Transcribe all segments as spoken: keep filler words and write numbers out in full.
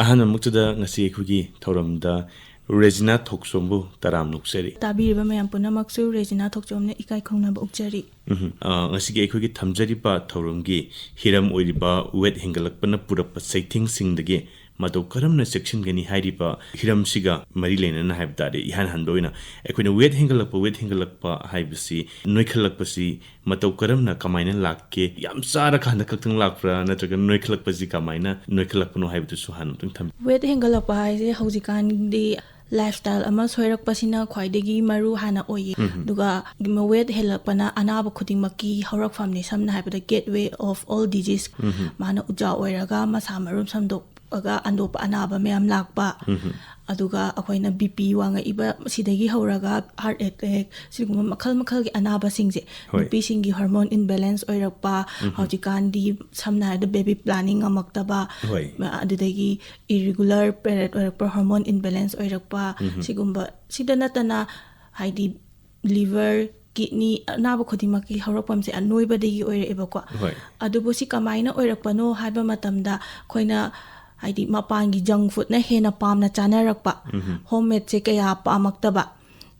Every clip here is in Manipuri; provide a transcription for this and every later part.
ꯑꯍꯥꯟꯕꯃꯛꯇꯗ ꯉꯁꯤ ꯑꯩꯈꯣꯏꯒꯤ ꯊꯧꯔꯝꯗ ꯔꯦꯖꯤꯅꯥ ꯊꯣꯛꯆꯣꯝꯕꯨ ꯇꯔꯥꯝꯅ ꯑꯣꯛꯆꯔꯤ꯫ ꯇꯥꯕꯤꯔꯤꯕ ꯃꯌꯥꯝ ꯄꯨꯝꯅꯃꯛꯁꯨ ꯔꯦꯖꯤꯅꯥ ꯊꯣꯛꯆꯣꯝꯅ ꯏꯀꯥꯏ ꯈꯨꯝꯅꯕ ꯎꯠꯆꯔꯤ꯫ ꯎꯝ, ꯑ, ꯉꯁꯤꯒꯤ ꯑꯩꯈꯣꯏꯒꯤ ꯊꯝꯖꯔꯤꯕ ꯊꯧꯔꯝꯒꯤ ꯍꯤꯔꯝ ꯑꯣꯏꯔꯤꯕ ꯋꯦꯠ ꯍꯦꯟꯒꯠꯂꯛꯄꯅ ꯄꯨꯔꯛꯄ ꯆꯩꯊꯦꯡꯁꯤꯡꯗꯒꯤ ꯃꯇꯧ ꯀꯔꯝꯅ ꯆꯦꯛꯁꯤꯟꯒꯅꯤ ꯍꯥꯏꯔꯤꯕ ꯍꯤꯔꯝꯁꯤꯒ ꯃꯔꯤ ꯂꯩꯅꯅ ꯍꯥꯏꯕ ꯇꯥꯔꯦ, ꯏꯍꯥꯟ ꯍꯥꯟꯕ ꯑꯣꯏꯅ ꯑꯩꯈꯣꯏꯅ ꯋꯦꯠ ꯍꯦꯟꯒꯠꯂꯛꯄ, ꯋꯦꯠ ꯍꯦꯟꯒꯠꯂꯛꯄ ꯍꯥꯏꯕꯁꯤ, ꯅꯣꯏꯈꯠꯂꯛꯄꯁꯤ ꯃꯇꯧ ꯀꯔꯝꯅ, ꯀꯃꯥꯏꯅ ꯂꯥꯛꯀꯦ? ꯌꯥꯝ ꯆꯥꯔꯀꯥꯟꯗ ꯈꯛꯇꯪ ꯂꯥꯛꯄ꯭ꯔꯥ, ꯅꯠꯇ꯭ꯔꯒ ꯅꯣꯏꯈꯠꯂꯛꯄꯁꯤ ꯀꯃꯥꯏꯅ ꯅꯣꯏꯈꯠꯂꯛꯄꯅꯣ ꯍꯥꯏꯕꯗꯨꯁꯨ ꯍꯥꯟꯅ ꯑꯃꯨꯛꯇꯪ ꯊꯝꯕꯤꯌꯨ꯫ ꯋꯦꯠ ꯍꯦꯟꯒꯠꯂꯛꯄ ꯍꯥꯏꯁꯦ ꯍꯧꯖꯤꯛꯀꯥꯟꯗꯤ ꯂꯥꯏꯐꯁ꯭ꯇꯥꯏꯜ ꯑꯃ ꯁꯣꯏꯔꯛꯄꯁꯤꯅ ꯈ꯭ꯋꯥꯏꯗꯒꯤ ꯃꯔꯨ ꯍꯥꯟꯅ ꯑꯣꯏꯌꯦ꯫ ꯎꯝ꯫ ꯑꯗꯨꯒ ꯋꯦꯠ ꯍꯦꯜꯂꯛꯄꯅ ꯑꯅꯥꯕ ꯈꯨꯗꯤꯡꯃꯛꯀꯤ ꯍꯧꯔꯛꯐꯝꯅꯤ꯫ ꯁꯝꯅ ꯍꯥꯏꯔꯕꯗ gateway of all disease꯫ ꯎꯝ꯫ ꯃꯥꯅ ꯎꯖꯥ ꯑꯣꯏꯔꯒ ꯃꯁꯥ ꯃꯔꯨꯝ ꯁꯟꯗꯣꯛꯑꯒ ꯑꯟꯗꯣꯛꯄ ꯑꯅꯥꯕ ꯃꯌꯥꯝ ꯂꯥꯛꯄ꯫ ꯎꯝ꯫ ꯑꯗꯨꯒ ꯑꯩꯈꯣꯏꯅ ꯕꯤ ꯄꯤ ꯋꯥꯡꯉꯛꯏꯕ ꯁꯤꯗꯒꯤ ꯍꯧꯔꯒ heart attack, ꯁꯤꯒꯨꯝꯕ ꯃꯈꯜ ꯃꯈꯜꯒꯤ ꯑꯅꯥꯕꯁꯤꯡꯁꯦ, ꯍꯣꯏ꯫ ꯅꯨꯄꯤꯁꯤꯡꯒꯤ hormone imbalance ꯑꯣꯏꯔꯛꯄ, ꯎꯝ꯫ ꯍꯧꯖꯤꯛꯀꯥꯟꯗꯤ ꯁꯝꯅ ꯍꯥꯏꯔꯕꯗ baby planning ꯉꯝꯃꯛꯇꯕ, ꯍꯣꯏ꯫ ꯑꯗꯨꯗꯒꯤ irregular period ꯑꯣꯏꯔꯛꯄ, hormone imbalance ꯑꯣꯏꯔꯛꯄ, ꯎꯝ꯫ ꯁꯤꯒꯨꯝꯕ, ꯁꯤꯗ ꯅꯠꯇꯅ ꯍꯥꯏꯗꯤ liver, kidney ꯑꯅꯥꯕ ꯈꯨꯗꯤꯡꯃꯛꯀꯤ ꯍꯧꯔꯛꯐꯝꯁꯦ ꯑꯅꯣꯏꯕꯗꯒꯤ ꯑꯣꯏꯔꯛꯑꯦꯕꯀꯣ꯫ ꯍꯣꯏ꯫ ꯑꯗꯨꯕꯨ ꯁꯤ ꯀꯃꯥꯏꯅ ꯑꯣꯏꯔꯛꯄꯅꯣ ꯍꯥꯏꯕ ꯃꯇꯝꯗ, ꯑꯩꯈꯣꯏꯅ ꯍꯥꯏꯗꯤ ꯃꯄꯥꯟꯒꯤ junk foodꯅ ꯍꯦꯟꯅ ꯄꯥꯝꯅ ꯆꯥꯅꯔꯛꯄ, ꯎꯝ꯫ home madeꯁꯦ ꯀꯌꯥ ꯄꯥꯝꯃꯛꯇꯕ,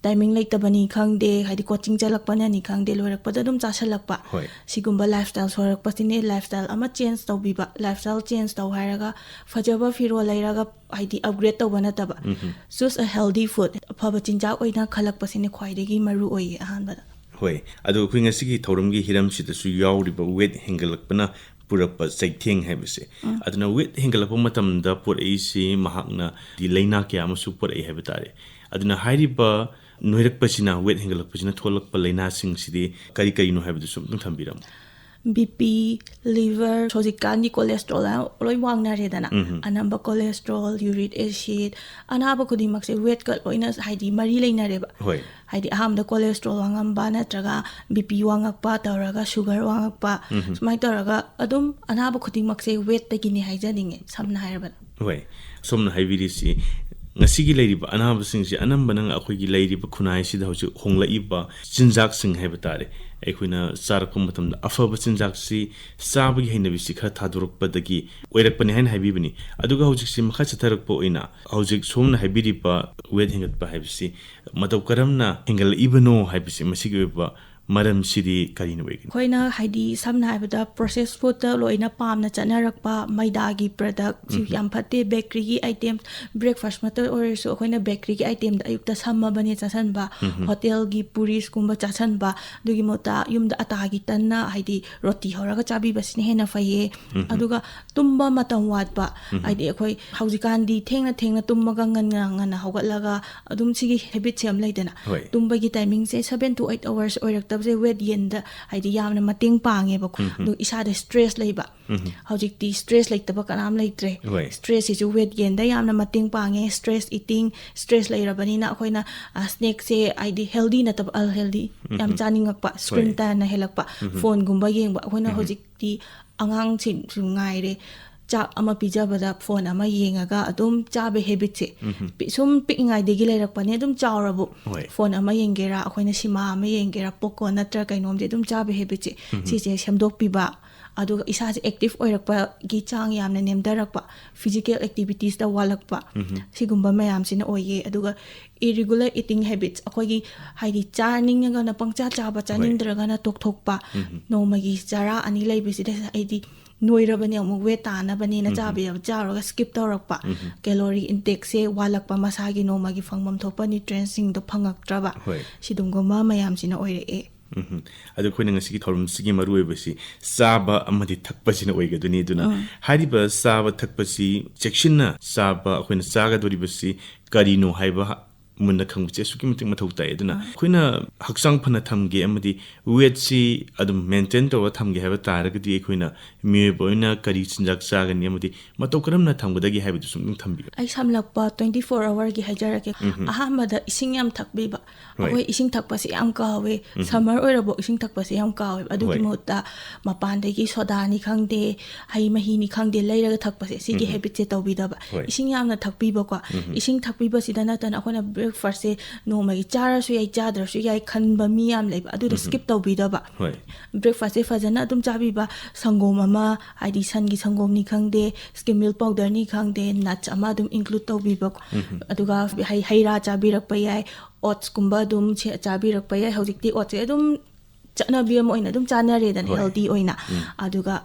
timing ꯂꯩꯇꯕꯅꯤ ꯈꯪꯗꯦ, ꯍꯥꯏꯗꯤ coaching ꯆꯠꯂꯛꯄꯅꯅꯤ ꯈꯪꯗꯦ, ꯂꯣꯏꯔꯛꯄꯗ ꯑꯗꯨꯝ ꯆꯥꯁꯜꯂꯛꯄ꯫ ꯍꯣꯏ꯫ ꯁꯤꯒꯨꯝꯕ lifestyle ꯁꯣꯏꯔꯛꯄꯁꯤꯅꯦ꯫ Lifestyle ꯑꯃ change ꯇꯧꯕꯤꯕ, lifestyle change ꯇꯧ ꯍꯥꯏꯔꯒ ꯐꯖꯕ ꯐꯤꯔꯣꯜ ꯂꯩꯔꯒ ꯍꯥꯏꯗꯤ upgrade ꯇꯧꯕ ꯅꯠꯇꯕ, ꯎꯝ꯫ choose a healthy food, ꯑꯐꯕ ꯆꯤꯟꯖꯥꯛ ꯑꯣꯏꯅ ꯈꯜꯂꯛꯄꯁꯤꯅ ꯈ꯭ꯋꯥꯏꯗꯒꯤ ꯃꯔꯨ ꯑꯣꯏꯌꯦ ꯑꯍꯥꯟꯕꯗ꯫ ꯍꯣꯏ, ꯑꯗꯣ ꯑꯩꯈꯣꯏ ꯉꯁꯤꯒꯤ ꯊꯧꯔꯝꯒꯤ ꯍꯤꯔꯝꯁꯤꯗꯁꯨ ꯌꯥꯎꯔꯤꯕ ꯋꯦꯠ ꯍꯦꯟꯒꯠꯂꯛꯄꯅ ꯄꯨꯔꯛꯄ ꯆꯩꯊꯦꯡ ꯍꯥꯏꯕꯁꯦ꯫ ꯎꯝ꯫ ꯑꯗꯨꯅ ꯋꯦꯠ ꯍꯦꯟꯒꯠꯂꯛꯄ ꯃꯇꯝꯗ ꯄꯨꯔꯛꯏꯁꯤ ꯃꯍꯥꯛꯅ ꯂꯥꯏꯅꯥ ꯀꯌꯥ ꯑꯃꯁꯨ ꯄꯨꯔꯛꯏ ꯍꯥꯏꯕ ꯇꯥꯔꯦ꯫ ꯑꯗꯨꯅ ꯍꯥꯏꯔꯤꯕ ꯅꯣꯏꯔꯛꯄꯁꯤꯅ, ꯋꯦꯠ ꯍꯦꯟꯒꯠꯂꯛꯄꯁꯤꯅ ꯊꯣꯛꯂꯛꯄ ꯂꯥꯏꯅꯥꯁꯤꯡꯁꯤꯗꯤ ꯀꯔꯤ ꯀꯔꯤꯅꯣ ꯍꯥꯏꯕꯗꯨꯁꯨ ꯑꯃꯨꯛꯇꯪ ꯊꯝꯕꯤꯔꯝꯃꯨ꯫ ꯕꯤ ꯄꯤ, liver, ꯍꯧꯖꯤꯛꯀꯥꯟꯗꯤ cholesterol ꯂꯣꯏ ꯋꯥꯡꯅꯔꯦꯗꯅ꯫ ꯎꯝ꯫ ꯑꯅꯝꯕ cholesterol, uric acid, ꯑꯅꯥꯕ ꯈꯨꯗꯤꯡꯃꯛꯁꯦ ꯋꯦꯠꯀ ꯂꯣꯏꯅ ꯍꯥꯏꯗꯤ ꯃꯔꯤ ꯂꯩꯅꯔꯦꯕ꯫ ꯍꯣꯏ꯫ ꯍꯥꯏꯗꯤ ꯑꯍꯥꯟꯕꯗ cholesterol ꯋꯥꯡꯉꯝꯕ ꯅꯠꯇ꯭ꯔꯒ ꯕꯤ ꯄꯤ ꯋꯥꯡꯉꯛꯄ ꯇꯧꯔꯒ sugar ꯋꯥꯡꯉꯛꯄ, ꯎꯝ꯫ ꯁꯨꯃꯥꯏꯅ ꯇꯧꯔꯒ ꯑꯗꯨꯝ ꯑꯅꯥꯕ ꯈꯨꯗꯤꯡꯃꯛꯁꯦ ꯋꯦꯠꯇꯒꯤꯅꯤ ꯍꯥꯏꯖꯅꯤꯡꯉꯦ, ꯁꯝꯅ ꯍꯥꯏꯔꯕꯗ꯫ ꯍꯣꯏ, ꯁꯣꯝꯅ ꯍꯥꯏꯕꯤꯔꯤꯁꯤ ꯉꯁꯤꯒꯤ ꯂꯩꯔꯤꯕ ꯑꯅꯥꯕꯁꯤꯡꯁꯤ ꯑꯅꯝꯕꯅ ꯑꯩꯈꯣꯏꯒꯤ ꯂꯩꯔꯤꯕ ꯈꯨꯟꯅꯥꯏꯁꯤꯗ ꯍꯧꯖꯤꯛ ꯍꯣꯡꯂꯛꯏꯕ ꯆꯤꯟꯖꯥꯛꯁꯤꯡ ꯍꯥꯏꯕ ꯇꯥꯔꯦ, ꯑꯩꯈꯣꯏꯅ ꯆꯥꯔꯛꯄ ꯃꯇꯝꯗ ꯑꯐꯕ ꯆꯤꯟꯖꯥꯛꯁꯤ ꯆꯥꯕꯒꯤ ꯍꯩꯅꯕꯤꯁꯤ ꯈꯔ ꯊꯥꯗꯣꯔꯛꯄꯗꯒꯤ ꯑꯣꯏꯔꯛꯄꯅꯤ ꯍꯥꯏꯅ ꯍꯥꯏꯕꯤꯕꯅꯤ꯫ ꯑꯗꯨꯒ ꯍꯧꯖꯤꯛꯁꯤ ꯃꯈꯥ ꯆꯠꯊꯔꯛꯄ ꯑꯣꯏꯅ ꯍꯧꯖꯤꯛ ꯁꯣꯝꯅ ꯍꯥꯏꯕꯤꯔꯤꯕ ꯋꯦꯠ ꯍꯦꯟꯒꯠꯄ ꯍꯥꯏꯕꯁꯤ ꯃꯇꯧ ꯀꯔꯝꯅ ꯍꯦꯟꯒꯠꯂꯛꯏꯕꯅꯣ ꯍꯥꯏꯕꯁꯤ, ꯃꯁꯤꯒꯤ ꯑꯣꯏꯕ ꯃꯔꯝꯁꯤꯗꯤ ꯀꯔꯤꯅ ꯑꯣꯏꯒꯅꯤ? ꯑꯩꯈꯣꯏꯅ ꯍꯥꯏꯗꯤ ꯁꯝꯅ ꯍꯥꯏꯔꯕꯗ ꯄ꯭ꯔꯣꯁꯦꯁ ꯐꯨꯗꯇ ꯂꯣꯏꯅ ꯄꯥꯝꯅ ꯆꯠꯅꯔꯛꯄ ꯃꯩꯗꯥꯒꯤ ꯄ꯭ꯔꯗꯛꯁꯤ ꯌꯥꯝ ꯐꯠꯇꯦ꯫ ꯕꯦꯀꯔꯤꯒꯤ ꯑꯥꯏꯇꯦꯝ, ꯕ꯭ꯔꯦꯛꯐꯥꯁꯃꯛꯇ ꯑꯣꯏꯔꯁꯨ ꯑꯩꯈꯣꯏꯅ ꯕꯦꯀꯔꯤꯒꯤ ꯑꯥꯏꯇꯦꯝꯗ ꯑꯌꯨꯛꯇ ꯁꯝꯃꯕꯅꯦ ꯆꯥꯁꯟꯕ, ꯍꯣꯇꯦꯜꯒꯤ ꯄꯨꯔꯤꯁꯀꯨꯝꯕ ꯆꯥꯁꯟꯕ, ꯑꯗꯨꯒꯤ ꯃꯍꯨꯠꯇ ꯌꯨꯝꯗ ꯑꯇꯥꯒꯤ ꯇꯟꯅ ꯍꯥꯏꯗꯤ ꯔꯣꯇꯤ ꯍꯧꯔꯒ ꯆꯥꯕꯤꯕꯁꯤꯅ ꯍꯦꯟꯅ ꯐꯩꯌꯦ꯫ ꯑꯗꯨꯒ ꯇꯨꯝꯕ ꯃꯇꯝ ꯋꯥꯠꯄ, ꯍꯥꯏꯗꯤ ꯑꯩꯈꯣꯏ ꯍꯧꯖꯤꯛꯀꯥꯟꯗꯤ ꯊꯦꯡꯅ ꯊꯦꯡꯅ ꯇꯨꯝꯃꯒ ꯉꯟꯅ ꯉꯟꯅ ꯍꯧꯒꯠꯂꯒ ꯑꯗꯨꯝ ꯁꯤꯒꯤ ꯍꯦꯕꯤꯠꯁꯦ ꯑꯃ ꯂꯩꯗꯅ꯫ ꯍꯣꯏ꯫ ꯇꯨꯝꯕꯒꯤ ꯇꯥꯏꯃꯤꯡꯁꯦ seven to eight hours ꯑꯣꯏꯔꯛꯇꯕꯁꯦ ꯋꯦꯠ ꯒꯦꯟꯗ ꯍꯥꯏꯗꯤ ꯌꯥꯝꯅ ꯃꯇꯦꯡ ꯄꯥꯡꯉꯦꯕꯀꯣ꯫ ꯑꯗꯨ ꯏꯁꯥꯗ ꯁ꯭ꯇ꯭ꯔꯦꯁ ꯂꯩꯕ꯫ ꯍꯧꯖꯤꯛꯇꯤ ꯁ꯭ꯇ꯭ꯔꯦꯁ ꯂꯩꯇꯕ ꯀꯅꯥꯝ ꯂꯩꯇ꯭ꯔꯦ꯫ ꯍꯣꯏ꯫ ꯁ꯭ꯇ꯭ꯔꯦꯁꯁꯤꯁꯨ ꯋꯦꯠ ꯒꯦꯟꯗ ꯌꯥꯝꯅ ꯃꯇꯦꯡ ꯄꯥꯡꯉꯦ꯫ ꯁ꯭ꯇ꯭ꯔꯦꯁ ꯏꯇꯤꯡ, ꯁ꯭ꯇ꯭ꯔꯦꯁ ꯂꯩꯔꯕꯅꯤꯅ ꯑꯩꯈꯣꯏꯅ ꯁ꯭ꯅꯦꯛꯁꯦ ꯍꯥꯏꯗꯤ ꯍꯦꯜꯗꯤ ꯅꯠꯇꯕ ꯑꯟꯍꯦꯜꯗꯤ ꯌꯥꯝ ꯆꯥꯅꯤꯡꯉꯛꯄ, ꯁ꯭ꯀ꯭ꯔꯤꯟ ꯍꯣꯏ꯫ ꯇꯥꯏꯝꯅ ꯍꯦꯜꯂꯛꯄ, ꯐꯣꯟꯒꯨꯝꯕ ꯌꯦꯡꯕ꯫ ꯑꯩꯈꯣꯏꯅ ꯍꯧꯖꯤꯛꯇꯤ ꯑꯉꯥꯡꯁꯤꯡꯁꯨ ꯉꯥꯏꯔꯦ, ꯆꯥꯛ ꯑꯃ ꯄꯤꯖꯕꯗ ꯐꯣꯟ ꯑꯃ ꯌꯦꯡꯉꯒ ꯑꯗꯨꯝ ꯆꯥꯕ ꯍꯦꯕꯤꯠꯁꯦ ꯄꯤ- ꯁꯨꯝ ꯄꯤꯛꯏꯉꯩꯗꯒꯤ ꯂꯩꯔꯛꯄꯅꯦ꯫ ꯑꯗꯨꯝ ꯆꯥꯎꯔꯕꯨ ꯍꯣꯏ꯫ ꯐꯣꯟ ꯑꯃ ꯌꯦꯡꯒꯦꯔꯥ, ꯑꯩꯈꯣꯏꯅ ꯁꯤꯃꯥ ꯑꯃ ꯌꯦꯡꯒꯦꯔꯥ, ꯄꯣꯞꯀꯣꯔꯟ ꯅꯠꯇ꯭ꯔ ꯀꯩꯅꯣꯝꯗꯤ ꯑꯗꯨꯝ ꯆꯥꯕ ꯍꯦꯕꯤꯠꯁꯦ ꯁꯤꯁꯦ ꯁꯦꯝꯗꯣꯛꯄꯤꯕ, ꯑꯗꯨꯒ ꯏꯁꯥꯁꯦ ꯑꯦꯛꯇꯤꯚ ꯑꯣꯏꯔꯛꯄꯒꯤ ꯆꯥꯡ ꯌꯥꯝꯅ ꯅꯦꯝꯊꯔꯛꯄ, ꯐꯤꯖꯤꯀꯦꯜ ꯑꯦꯛꯇꯤꯚꯤꯇꯤꯁꯇ ꯋꯥꯠꯂꯛꯄ, ꯁꯤꯒꯨꯝꯕ ꯃꯌꯥꯝꯁꯤꯅ ꯑꯣꯏꯌꯦ꯫ ꯑꯗꯨꯒ ꯏꯔꯤꯒꯨꯂꯔ ꯏꯇꯤꯡ ꯍꯦꯕꯤꯠꯁ, ꯑꯩꯈꯣꯏꯒꯤ ꯍꯥꯏꯗꯤ ꯆꯥꯅꯤꯡꯉꯒꯅ ꯄꯪꯆꯥ ꯆꯥꯕ, ꯆꯥꯅꯤꯡꯗ꯭ꯔꯒꯅ ꯇꯣꯛꯊꯣꯛꯄ, ꯅꯣꯡꯃꯒꯤ ꯆꯔꯥ ꯑꯅꯤ ꯂꯩꯕꯁꯤꯗ ꯑꯩꯗꯤ ꯅꯣꯏꯔꯕꯅꯦ, ꯑꯃꯨꯛ ꯋꯦꯠ ꯇꯥꯅꯕꯅꯦꯅ ꯆꯥꯕ ꯌꯥꯕ ꯆꯥꯔꯒ ꯁ꯭ꯀꯤꯞ ꯇꯧꯔꯛꯄ, ꯀꯦꯂꯣꯔꯤ ꯏꯟꯇꯦꯛꯁꯦ ꯋꯥꯠꯂꯛꯄ, ꯃꯁꯥꯒꯤ ꯅꯣꯡꯃꯒꯤ ꯐꯪꯐꯝ ꯊꯣꯛꯄ ꯅ꯭ꯌꯨꯇ꯭ꯔꯤꯌꯦꯟꯁꯤꯡꯗꯣ ꯐꯪꯉꯛꯇ꯭ꯔꯕ, ꯍꯣꯏ꯫ ꯁꯤꯒꯨꯝꯕ ꯃꯌꯥꯝꯁꯤꯅ ꯑꯣꯏꯔꯛꯑꯦ꯫ ꯎꯝ꯫ ꯑꯗꯣ ꯑꯩꯈꯣꯏꯅ ꯉꯁꯤꯒꯤ ꯊꯧꯔꯝꯁꯤꯒꯤ ꯃꯔꯨꯑꯣꯏꯕꯁꯤ ꯆꯥꯕ ꯑꯃꯗꯤ ꯊꯛꯄꯁꯤꯅ ꯑꯣꯏꯒꯗꯣꯏꯅꯤ꯫ ꯑꯗꯨꯅ ꯍꯥꯏꯔꯤꯕ ꯆꯥꯕ ꯊꯛꯄꯁꯤ ꯆꯦꯛꯁꯤꯟꯅ ꯆꯥꯕ, ꯑꯩꯈꯣꯏꯅ ꯆꯥꯒꯗꯧꯔꯤꯕꯁꯤ ꯀꯔꯤꯅꯣ ꯍꯥꯏꯕ ꯃꯨꯟꯅ ꯈꯪꯕꯁꯦ ꯑꯁꯨꯛꯀꯤ ꯃꯇꯤꯛ ꯃꯊꯧ ꯇꯥꯏ꯫ ꯑꯗꯨꯅ ꯑꯩꯈꯣꯏꯅ ꯍꯛꯆꯥꯡ ꯐꯅ ꯊꯝꯒꯦ ꯑꯃꯗꯤ ꯋꯦꯠꯁꯤ ꯑꯗꯨꯝ ꯃꯦꯟꯇꯦꯟ ꯇꯧꯔꯒ ꯊꯝꯒꯦ ꯍꯥꯏꯕ ꯇꯥꯔꯒꯗꯤ ꯑꯩꯈꯣꯏꯅ ꯃꯤꯑꯣꯏꯕ ꯑꯣꯏꯅ ꯀꯔꯤ ꯆꯤꯟꯖꯥꯛ ꯆꯥꯒꯅꯤ ꯑꯃꯗꯤ ꯃꯇꯧ ꯀꯔꯝꯅ ꯊꯝꯒꯗꯒꯦ ꯍꯥꯏꯕꯗꯨꯁꯨ ꯑꯗꯨꯝ ꯊꯝꯕꯤꯌꯨ꯫ ꯑꯩ ꯁꯝꯂꯞꯄ ꯇ꯭ꯋꯦꯟꯇꯤ ꯐꯣꯔ ꯑꯋꯥꯔꯒꯤ ꯍꯥꯏꯖꯔꯛꯀꯦ꯫ ꯑꯍꯥꯟꯕꯗ ꯏꯁꯤꯡ ꯌꯥꯝ ꯊꯛꯄꯤꯕ꯫ ꯍꯣꯏ꯫ ꯑꯩꯈꯣꯏ ꯏꯁꯤꯡ ꯊꯛꯄꯁꯦ ꯌꯥꯝ ꯀꯥꯎꯋꯦ꯫ ꯁꯝꯃꯔ ꯑꯣꯏꯔꯕꯨ ꯏꯁꯤꯡ ꯊꯛꯄꯁꯦ ꯌꯥꯝ ꯀꯥꯎꯋꯦꯕ꯫ ꯑꯗꯨꯒꯤ ꯍꯣꯏ꯫ ꯃꯍꯨꯠꯇ ꯃꯄꯥꯟꯗꯒꯤ ꯁꯣꯗꯥꯅꯤ ꯈꯪꯗꯦ, ꯍꯩ ꯃꯍꯤꯅꯤ ꯈꯪꯗꯦ, ꯂꯩꯔꯒ ꯊꯛꯄꯁꯦ, ꯁꯤꯒꯤ ꯍꯦꯕꯤꯠꯁꯦ ꯇꯧꯕꯤꯗꯕ꯫ ꯍꯣꯏ꯫ ꯏꯁꯤꯡ ꯌꯥꯝꯅ ꯊꯛꯄꯤꯕꯀꯣ꯫ ꯏꯁꯤꯡ ꯊꯛꯄꯤꯕꯁꯤꯗ ꯅꯠꯇꯅ ꯑꯩꯈꯣꯏꯅ ꯕ꯭ꯔꯦꯛꯐꯥꯁꯁꯦ ꯅꯣꯡꯃꯒꯤ ꯆꯥꯔꯁꯨ ꯌꯥꯏ, ꯆꯥꯗ꯭ꯔꯁꯨ ꯌꯥꯏ ꯈꯟꯕ ꯃꯤ ꯌꯥꯝ ꯂꯩꯕ, ꯑꯗꯨꯗꯣ ꯁ꯭ꯀꯤꯞ ꯇꯧꯕꯤꯗꯕ꯫ ꯍꯣꯏ꯫ ꯕ꯭ꯔꯦꯛꯐꯥꯁꯁꯦ ꯐꯖꯅ ꯑꯗꯨꯝ ꯆꯥꯕꯤꯕ, ꯁꯪꯒꯣꯝ ꯑꯃ, ꯍꯥꯏꯗꯤ ꯁꯟꯒꯤ ꯁꯪꯒꯣꯝꯅꯤ ꯈꯪꯗꯦ, ꯁ꯭ꯀꯤꯝ ꯃꯤꯜꯛ ꯄꯥꯎꯗꯔꯅꯤ ꯈꯪꯗꯦ, ꯅꯠꯁ ꯑꯃ ꯑꯗꯨꯝ ꯏꯟꯀ꯭ꯂꯨꯗ ꯇꯧꯕꯤꯕ꯫ ꯑꯗꯨꯒ ꯍꯩ ꯍꯩ ꯔꯥ ꯆꯥꯕꯤꯔꯛꯄ ꯌꯥꯏ, ꯑꯣꯠꯁꯀꯨꯝꯕ ꯑꯗꯨꯝ ꯁꯦ- ꯆꯥꯕꯤꯔꯛꯄ ꯌꯥꯏ꯫ ꯍꯧꯖꯤꯛꯇꯤ ꯑꯣꯠꯁꯦ ꯑꯗꯨꯝ ꯆꯠꯅꯕꯤ ꯑꯃ ꯑꯣꯏꯅ ꯑꯗꯨꯝ ꯆꯥꯅꯔꯦꯗꯅ, ꯍꯣꯏ꯫ ꯍꯦꯜꯗꯤ ꯑꯣꯏꯅ꯫ ꯑꯗꯨꯒ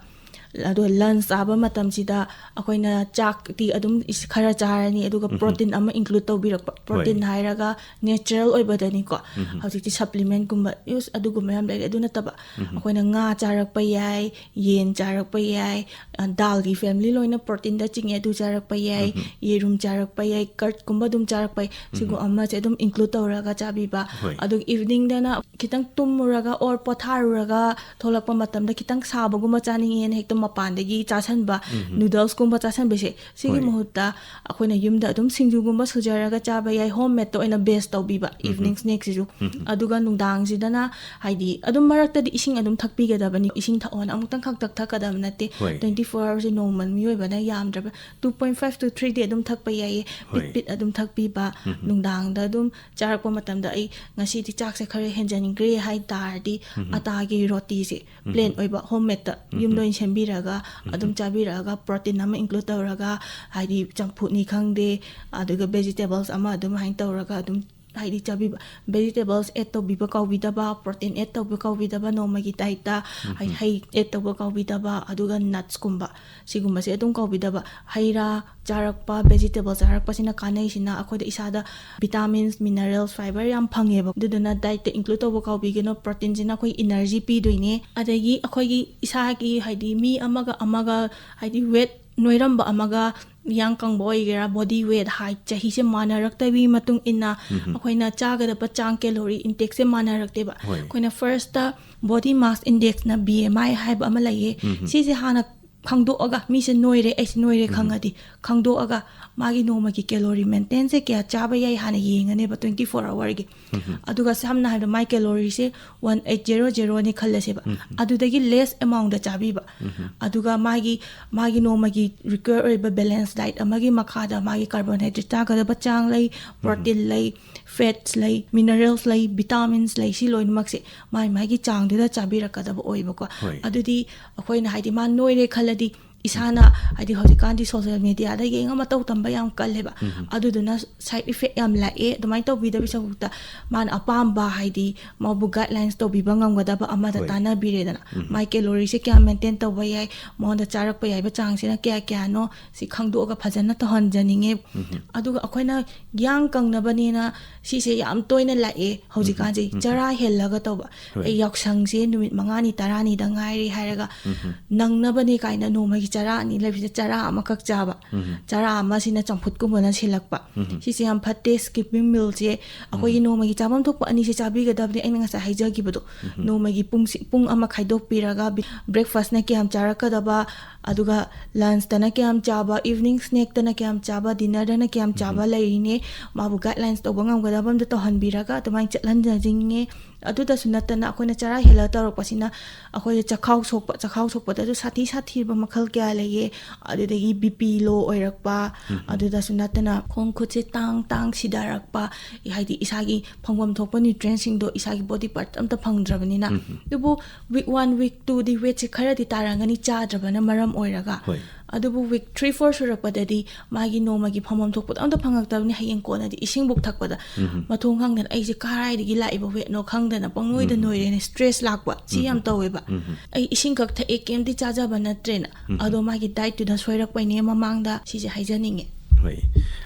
ꯑꯗꯣ ꯂꯟꯁ ꯆꯥꯕ ꯃꯇꯝꯁꯤꯗ ꯑꯩꯈꯣꯏꯅ ꯆꯥꯛꯇꯤ ꯑꯗꯨꯝ ꯏꯁ- ꯈꯔ ꯆꯥꯔꯅꯤ, ꯑꯗꯨꯒ ꯄ꯭ꯔꯣꯇꯤꯟ ꯑꯃ ꯏꯟꯀ꯭ꯂꯨꯗ ꯇꯧꯕꯤꯔꯛꯄ꯫ ꯄ꯭ꯔꯣꯇꯤꯟ ꯍꯥꯏꯔꯒ ꯅꯦꯆꯔꯦꯜ ꯑꯣꯏꯕꯗꯅꯤꯀꯣ꯫ ꯍꯧꯖꯤꯛꯇꯤ ꯁꯄ꯭ꯂꯤꯃꯦꯟꯠꯀꯨꯝꯕ ꯌꯨꯁ ꯑꯗꯨꯒꯨꯝꯕ ꯌꯥꯝ ꯂꯩꯔꯦ꯫ ꯑꯗꯨ ꯅꯠꯇꯕ ꯑꯩꯈꯣꯏꯅ ꯉꯥ ꯆꯥꯔꯛꯄ ꯌꯥꯏ, ꯌꯦꯟ ꯆꯥꯔꯛꯄ ꯌꯥꯏ, ꯑ, ꯗꯥꯜꯒꯤ ꯐꯦꯃꯤꯂꯤ ꯂꯣꯏꯅ ꯄ꯭ꯔꯣꯇꯤꯟꯗ ꯆꯤꯡꯉꯦ, ꯑꯗꯨ ꯆꯥꯔꯛꯄ ꯌꯥꯏ, ꯌꯦꯔꯨꯝ ꯆꯥꯔꯛꯄ ꯌꯥꯏ, ꯀꯔꯠꯀꯨꯝꯕ ꯑꯗꯨꯝ ꯆꯥꯔꯛꯄ ꯌꯥꯏ꯫ ꯁꯤꯒꯨꯝꯕ ꯑꯃꯁꯦ ꯑꯗꯨꯝ ꯏꯟꯀ꯭ꯂꯨꯗ ꯇꯧꯔꯒ ꯆꯥꯕꯤꯕ꯫ ꯍꯣꯏ꯫ ꯑꯗꯨꯒ ꯏꯚꯤꯅꯤꯡꯗꯅ ꯈꯤꯇꯪ ꯇꯨꯝꯃꯨꯔꯒ ꯑꯣꯔ ꯄꯣꯊꯥꯔꯨꯔꯒ ꯊꯣꯛꯂꯛꯄ ꯃꯇꯝꯗ ꯈꯤꯇꯪ ꯁꯥꯕꯒꯨꯝꯕ ꯆꯥꯅꯤꯡꯉꯦꯅ ꯍꯦꯛꯇ ꯃꯄꯥꯟꯗꯒꯤ ꯆꯥꯁꯟꯕ, ꯅꯨꯗꯜꯁꯀꯨꯝꯕ ꯆꯥꯁꯟꯕꯁꯦ, ꯁꯤꯒꯤ ꯍꯣꯏ꯫ ꯃꯍꯨꯠꯇ ꯑꯩꯈꯣꯏꯅ ꯌꯨꯝꯗ ꯑꯗꯨꯝ ꯁꯤꯡꯖꯨꯒꯨꯝꯕ ꯁꯨꯖꯔꯒ ꯆꯥꯕ ꯌꯥꯏ, ꯍꯣꯝ ꯃꯦꯗꯇ ꯑꯣꯏꯅ ꯕꯦꯁ ꯇꯧꯕꯤꯕ ꯏꯚꯤꯅꯤꯡ ꯁ꯭ꯅꯦꯛꯁꯤꯁꯨ꯫ ꯑꯗꯨꯒ ꯅꯨꯡꯗꯥꯡꯁꯤꯗꯅ ꯍꯥꯏꯗꯤ ꯑꯗꯨꯝ ꯃꯔꯛꯇꯗꯤ ꯏꯁꯤꯡ ꯑꯗꯨꯝ ꯊꯛꯄꯤꯒꯗꯕꯅꯤ꯫ ꯏꯁꯤꯡ ꯊꯛꯑꯣꯅ ꯑꯃꯨꯛꯇꯪ ꯈꯛꯇꯛ ꯊꯛꯀꯗꯕ ꯅꯠꯇꯦ꯫ ꯍꯣꯏ꯫ ꯇ꯭ꯋꯦꯟꯇꯤ ꯐꯣꯔ ꯑꯋꯥꯔꯁꯦ ꯅꯣꯡꯃ ꯃꯤꯑꯣꯏꯕꯅ ꯌꯥꯝꯗ꯭ꯔꯕ two point five to three ꯗꯤ ꯑꯗꯨꯝ ꯊꯛꯄ ꯌꯥꯏꯌꯦ꯫ ꯄꯤꯠ ꯍꯣꯏ꯫ ꯄꯤꯠ ꯑꯗꯨꯝ ꯊꯛꯄꯤꯕ꯫ ꯅꯨꯡꯗꯥꯡꯗ ꯑꯗꯨꯝ ꯆꯥꯔꯛꯄ ꯃꯇꯝꯗ ꯑꯩ ꯉꯁꯤꯗꯤ ꯆꯥꯛꯁꯦ ꯈꯔ ꯍꯦꯟꯖꯟꯈ꯭ꯔꯦ ꯍꯥꯏ ꯇꯥꯔꯗꯤ ꯑꯇꯥꯒꯤ ꯔꯣꯇꯤꯁꯦ ꯄ꯭ꯂꯦꯟ ꯑꯣꯏꯕ ꯍꯣꯝ ꯃꯦꯗꯇ ꯌꯨꯝꯗ ꯑꯣꯏꯅ ꯁꯦꯝꯕꯤꯔꯒ ꯑꯗꯨꯝ ꯆꯥꯕꯤꯔꯛꯑꯒ ꯄ꯭ꯔꯣꯇꯤꯟ ꯑꯃ ꯏꯟꯀ꯭ꯂꯨꯗ ꯇꯧꯔꯒ, ꯍꯥꯏꯗꯤ ꯆꯝꯐꯨꯠꯅꯤ ꯈꯪꯗꯦ, ꯑꯗꯨꯒ ꯚꯦꯖꯤꯇꯦꯕꯜꯁ ꯑꯃ ꯑꯗꯨꯃꯥꯏꯅ ꯇꯧꯔꯒ ꯑꯗꯨꯝ ꯍꯥꯏꯗꯤ ꯆꯥꯕꯤꯕ꯫ ꯚꯦꯖꯤꯇꯦꯕꯜꯁ ꯑꯦꯗ ꯇꯧꯕꯤꯕ ꯀꯥꯎꯕꯤꯗꯕ, ꯄ꯭ꯔꯣꯇꯤꯟ ꯑꯦꯗ ꯇꯧꯕ ꯀꯥꯎꯕꯤꯗꯕ ꯅꯣꯡꯃꯒꯤ ꯗꯥꯏꯠꯇ, ꯍꯥꯏꯗꯤ ꯍꯩ ꯑꯦꯗ ꯇꯧꯕ ꯀꯥꯎꯕꯤꯗꯕ, ꯑꯗꯨꯒ ꯅꯠꯁꯀꯨꯝꯕ ꯁꯤꯒꯨꯝꯕꯁꯦ ꯑꯗꯨꯝ ꯀꯥꯎꯕꯤꯗꯕ꯫ ꯍꯩ ꯔꯥ ꯆꯥꯔꯛꯄ, ꯚꯦꯖꯤꯇꯦꯕꯜ ꯆꯥꯔꯛꯄꯁꯤꯅ ꯀꯥꯟꯅꯩꯁꯤꯅ ꯑꯩꯈꯣꯏꯗ ꯏꯁꯥꯗ ꯚꯤꯇꯥꯃꯤꯟꯁ, ꯃꯤꯅꯔꯦꯜꯁ, ꯐꯥꯏꯕꯔ ꯌꯥꯝ ꯐꯪꯉꯦꯕ꯫ ꯑꯗꯨꯗꯨꯅ ꯗꯥꯏꯠꯇ ꯏꯟꯀ꯭ꯂꯨꯗ ꯇꯧꯕ ꯀꯥꯎꯕꯤꯒꯅꯨ꯫ ꯄ꯭ꯔꯣꯇꯤꯟꯁꯤꯅ ꯑꯩꯈꯣꯏ ꯏꯅꯔꯖꯤ ꯄꯤꯗꯣꯏꯅꯦ꯫ ꯑꯗꯒꯤ ꯑꯩꯈꯣꯏꯒꯤ ꯏꯁꯥꯒꯤ ꯍꯥꯏꯗꯤ ꯃꯤ ꯑꯃꯒ ꯑꯃꯒ ꯍꯥꯏꯗꯤ ꯋꯦꯠ ꯅꯣꯏꯔꯝꯕ ꯑꯃꯒ ꯌꯥꯡ ꯀꯪꯕ ꯑꯣꯏꯒꯦꯔꯥ, ꯕꯣꯗꯤ ꯋꯦꯠ, ꯍꯥꯏꯠ, ꯆꯍꯤꯁꯦ ꯃꯥꯟꯅꯔꯛꯇꯕꯒꯤ ꯃꯇꯨꯡ ꯏꯟꯅ ꯑꯩꯈꯣꯏꯅ ꯆꯥꯒꯗꯕ ꯆꯥꯡ, ꯀꯦꯂꯣꯔꯤ ꯏꯟꯇꯦꯛꯁꯦ ꯃꯥꯟꯅꯔꯛꯇꯦꯕ꯫ ꯍꯣꯏ꯫ ꯑꯩꯈꯣꯏꯅ ꯐꯥꯔꯁꯇ ꯕꯣꯗꯤ ꯃꯥꯁ ꯏꯟꯗꯦꯛꯁꯅ, ꯕꯤ ꯑꯦꯝ ꯑꯥꯏ ꯍꯥꯏꯕ ꯑꯃ ꯂꯩꯌꯦ꯫ ꯁꯤꯁꯦ ꯍꯥꯟꯅ ꯈꯪꯗꯣꯛꯑꯒ, ꯃꯤꯁꯦ ꯅꯣꯏꯔꯦ, ꯑꯩꯁꯦ ꯅꯣꯏꯔꯦ ꯈꯪꯉꯗꯤ, ꯈꯪꯗꯣꯛꯑꯒ ꯃꯥꯒꯤ ꯅꯣꯡꯃꯒꯤ calorie maintainꯁꯦ ꯀꯌꯥ ꯆꯥꯕ ꯌꯥꯏ ꯍꯥꯟꯅ ꯌꯦꯡꯉꯅꯦꯕ, twenty four hourꯒꯤ꯫ ꯑꯗꯨꯒ ꯁꯝꯅ ꯍꯥꯏꯔꯕꯗ, ꯃꯥꯏ calorieꯁꯦ one eight zero zeroꯅꯤ ꯈꯜꯂꯁꯦꯕ, ꯑꯗꯨꯗꯒꯤ less amountꯇ ꯆꯥꯕꯤꯕ꯫ ꯑꯗꯨꯒ ꯃꯥꯒꯤ ꯃꯥꯒꯤ ꯅꯣꯡꯃꯒꯤ require ꯑꯣꯏꯕ balance diet ꯑꯃꯒꯤ ꯃꯈꯥꯗ ꯃꯥꯒꯤ carbohydrate ꯆꯥꯒꯗꯕ ꯆꯥꯡ ꯂꯩ, protein ꯂꯩ, fats ꯂꯩ, minerals ꯂꯩ, vitamins ꯂꯩ, ꯁꯤ ꯂꯣꯏꯅꯃꯛꯁꯦ ꯃꯥꯏ ꯃꯥꯒꯤ ꯆꯥꯡꯗꯨꯗ ꯆꯥꯕꯤꯔꯛꯀꯗꯕ ꯑꯣꯏꯕꯀꯣ꯫ ꯍꯣꯏ꯫ ꯑꯗꯨꯗꯤ ꯑꯩꯈꯣꯏꯅ, ꯍꯥꯏꯗꯤ, ꯃꯥ ꯅꯣꯏꯔꯦ ꯈꯜꯂꯗꯤ, ꯏꯁꯥꯅ, ꯍꯥꯏꯗꯤ, ꯍꯧꯖꯤꯛꯀꯥꯟꯗꯤ social mediaꯗ ꯌꯦꯡꯉ ꯃꯇꯧ ꯇꯝꯕ ꯌꯥꯝ ꯀꯜꯂꯦꯕ꯫ ꯑꯗꯨꯗꯨꯅ side effect ꯌꯥꯝ ꯂꯥꯛꯑꯦ꯫ ꯑꯗꯨꯃꯥꯏꯅ ꯇꯧꯕꯤꯗꯕꯤ ꯁꯔꯨꯛꯇ, ꯃꯥꯅ ꯑꯄꯥꯝꯕ, ꯍꯥꯏꯗꯤ, ꯃꯥꯕꯨ guidelines ꯇꯧꯕꯤꯕ ꯉꯝꯒꯗꯕ ꯑꯃꯗ ꯍꯣꯏ꯫ ꯇꯥꯟꯅꯕꯤꯔꯦꯗꯅ, ꯃꯥꯏ calorie ꯁꯦ ꯀꯌꯥ maintain ꯇꯧꯕ ꯌꯥꯏ, ꯃꯉꯣꯟꯗ ꯆꯥꯔꯛꯄ ꯌꯥꯏꯕ ꯆꯥꯡꯁꯤꯅ ꯀꯌꯥ ꯀꯌꯥꯅꯣ, ꯁꯤ ꯈꯪꯗꯣꯛꯑꯒ ꯐꯖꯅ ꯇꯧꯍꯟꯖꯅꯤꯡꯉꯦ꯫ ꯑꯗꯨꯒ ꯑꯩꯈꯣꯏꯅ ꯌꯥꯡ ꯀꯪꯅꯕꯅꯦꯅ ꯁꯤꯁꯦ ꯌꯥꯝ ꯇꯣꯏꯅ ꯂꯥꯛꯑꯦ ꯍꯧꯖꯤꯛꯀꯥꯟꯁꯦ, ꯆꯔꯥ ꯍꯦꯜꯂꯒ ꯇꯧꯕ꯫ ꯍꯣꯏ꯫ "ꯑꯩ ꯌꯥꯎꯁꯪꯁꯦ ꯅꯨꯃꯤꯠ ꯃꯉꯥꯅꯤ ꯇꯔꯥꯅꯤꯗ ꯉꯥꯏꯔꯦ" ꯍꯥꯏꯔꯒ, ꯅꯪꯅꯕꯅꯦ ꯀꯥꯏꯅ ꯅꯣꯡꯃꯒꯤ ꯆꯔꯥ ꯑꯅꯤ ꯂꯩꯕꯁꯦ ꯆꯔꯥ ꯑꯃꯈꯛ ꯆꯥꯕ, ꯆꯔꯥ ꯑꯃꯁꯤꯅ ꯆꯝꯐꯨꯠꯀꯨꯝꯕꯅ ꯁꯤꯜꯂꯛꯄ꯫ ꯁꯤꯁꯦ ꯌꯥꯝ ꯐꯠꯇꯦ꯫ Skipping mealꯁꯦ ꯑꯩꯈꯣꯏꯒꯤ ꯅꯣꯡꯃꯒꯤ ꯆꯥꯐꯝ ꯊꯣꯛꯄ ꯑꯅꯤꯁꯦ ꯆꯥꯕꯤꯒꯗꯕꯅꯤ, ꯑꯩꯅ ꯉꯁꯥꯏ ꯍꯥꯏꯖꯈꯤꯕꯗꯣ꯫ ꯅꯣꯡꯃꯒꯤ ꯄꯨꯡꯁꯤ-, ꯄꯨꯡ ꯑꯃ ꯈꯥꯏꯗꯣꯛꯄꯤꯔꯒ, ꯕꯤ-, breakfastꯅ ꯀꯌꯥꯝ ꯆꯥꯔꯛꯀꯗꯕ, ꯑꯗꯨꯒ lunchꯇꯅ ꯀꯌꯥꯝ ꯆꯥꯕ, eveningꯁnackꯇꯅ ꯀꯌꯥꯝ ꯆꯥꯕ, dinnerꯗꯅ ꯀꯌꯥꯝ ꯆꯥꯕ ꯂꯩꯔꯤꯅꯦ, ꯃꯥꯕꯨ guidelines ꯇꯧꯕ ꯉꯝꯒꯗꯕ ꯑꯝꯗ ꯇꯧꯍꯟꯕꯤꯔꯒ ꯑꯗꯨꯃꯥꯏꯅ ꯆꯠꯍꯟꯖꯅꯤꯡꯉꯦ꯫ ꯑꯗꯨꯗꯁꯨ ꯅꯠꯇꯅ, ꯑꯩꯈꯣꯏꯅ ꯆꯔꯥ ꯍꯦꯜꯂꯒ ꯇꯧꯔꯛꯄꯁꯤꯅ ꯑꯩꯈꯣꯏꯗ ꯆꯈꯥꯎ ꯁꯣꯛꯄ, ꯆꯈꯥꯎ ꯁꯣꯛꯄꯗꯁꯨ ꯁꯥꯊꯤ ꯁꯥꯊꯤꯔꯕ ꯃꯈꯜ ꯀꯌꯥ ꯂꯩꯌꯦ꯫ ꯑꯗꯨꯗꯒꯤ BP low ꯑꯣꯏꯔꯛꯄ, ꯑꯗꯨꯗꯁꯨ ꯅꯠꯇꯅ ꯈꯣꯡ ꯈꯨꯠꯁꯦ ꯇꯥꯡ ꯇꯥꯡ ꯁꯤꯊꯔꯛꯄ, ꯍꯥꯏꯗꯤ ꯏꯁꯥꯒꯤ ꯐꯪꯐꯝ ꯊꯣꯛꯄ nutrientꯁꯤꯡꯗꯣ ꯏꯁꯥꯒꯤ body part ꯑꯝꯇ ꯐꯪꯗ꯭ꯔꯕꯅꯤꯅ꯫ ꯑꯗꯨꯕꯨ week one, week twoꯗꯤ weightꯁꯦ ꯈꯔꯗꯤ ꯇꯥꯔꯝꯒꯅꯤ, ꯆꯥꯗ꯭ꯔꯕꯅ ꯃꯔꯝ ꯑꯣꯏꯔꯒ꯫ ꯍꯣꯏ꯫ ꯑꯗꯨꯕꯨ week three, four ꯁꯨꯔꯛꯄꯗꯗꯤ ꯃꯥꯒꯤ ꯅꯣꯡꯃꯒꯤ ꯐꯪꯐꯝ ꯊꯣꯛꯄꯗꯣ ꯑꯝꯇ ꯐꯪꯉꯛꯇꯕꯅꯤ꯫ ꯍꯌꯦꯡ ꯀꯣꯟꯅꯗꯤ ꯏꯁꯤꯡꯕꯨꯛ ꯊꯛꯄꯗ ꯃꯊꯣꯡ ꯈꯪꯗꯅ, "ꯑꯩꯁꯦ ꯀꯔꯥꯏꯗꯒꯤ ꯂꯥꯛꯏꯕ weightꯅꯣ ꯈꯪꯗꯅ ꯄꯪꯅꯣꯏꯗ ꯅꯣꯏꯔꯦꯅꯦ, stress ꯂꯥꯛꯄ", ꯁꯤ ꯌꯥꯝ ꯇꯧꯋꯦꯕ꯫ "ꯑꯩ ꯏꯁꯤꯡꯈꯛ ꯊꯛꯑꯦ, ꯀꯩꯝꯇ ꯆꯥꯖꯕ ꯅꯠꯇ꯭ꯔꯦꯅ"꯫ ꯑꯗꯣ ꯃꯥꯒꯤ dietꯇꯨꯗ ꯁꯣꯏꯔꯛꯄꯩꯅꯦ ꯃꯃꯥꯡꯗ ꯁꯤꯁꯦ ꯍꯥꯏꯖꯅꯤꯡꯉꯦ꯫ ꯍꯣꯏ꯫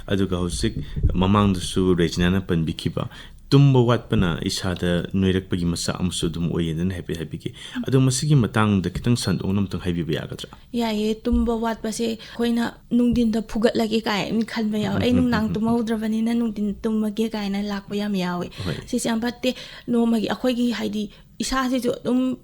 ꯑꯗꯨꯒ ꯍꯧꯖꯤꯛ ꯃꯃꯥꯡꯗꯁꯨ ꯔꯦꯖꯤꯅꯥꯅ ꯄꯟꯕꯤꯈꯤꯕ, ꯇꯨꯝꯕ ꯋꯥꯠꯄꯅ ꯏꯁꯥꯗ ꯅꯣꯏꯔꯛꯄꯒꯤ ꯃꯆꯥꯛ ꯑꯃꯁꯨ ꯑꯗꯨꯝ ꯑꯣꯏꯌꯦꯅ ꯍꯥꯏꯐꯦꯠ ꯍꯥꯏꯕꯤꯈꯤ꯫ ꯑꯗꯣ ꯃꯁꯤꯒꯤ ꯃꯇꯥꯡꯗ ꯈꯤꯇꯪ ꯁꯟꯗꯣꯛꯅ ꯑꯝꯇꯪ ꯍꯥꯏꯕꯤꯕ ꯌꯥꯒꯗ꯭ꯔꯥ? ꯌꯥꯏꯌꯦ, ꯇꯨꯝꯕ ꯋꯥꯠꯄꯁꯦ ꯑꯩꯈꯣꯏꯅ ꯅꯨꯡꯊꯤꯟꯗ ꯐꯨꯒꯠꯂꯒꯦ ꯀꯥꯏꯅ ꯈꯟꯕ ꯌꯥꯎꯋꯦ꯫ "ꯑꯩ ꯅꯨꯡꯗꯥꯡ ꯇꯨꯝꯍꯧꯗ꯭ꯔꯕꯅꯤꯅ ꯅꯨꯡꯊꯤꯟ ꯇꯨꯝꯃꯒꯦ" ꯀꯥꯏꯅ ꯂꯥꯛꯄ ꯌꯥꯝ ꯌꯥꯎꯋꯦ꯫ ꯍꯣꯏ꯫ ꯁꯤꯁꯦ ꯌꯥꯝ ꯐꯠꯇꯦ꯫ ꯅꯣꯡꯃꯒꯤ ꯑꯩꯈꯣꯏꯒꯤ, ꯍꯥꯏꯗꯤ, ꯏꯁꯥꯁꯤꯁꯨ ꯑꯗꯨꯝ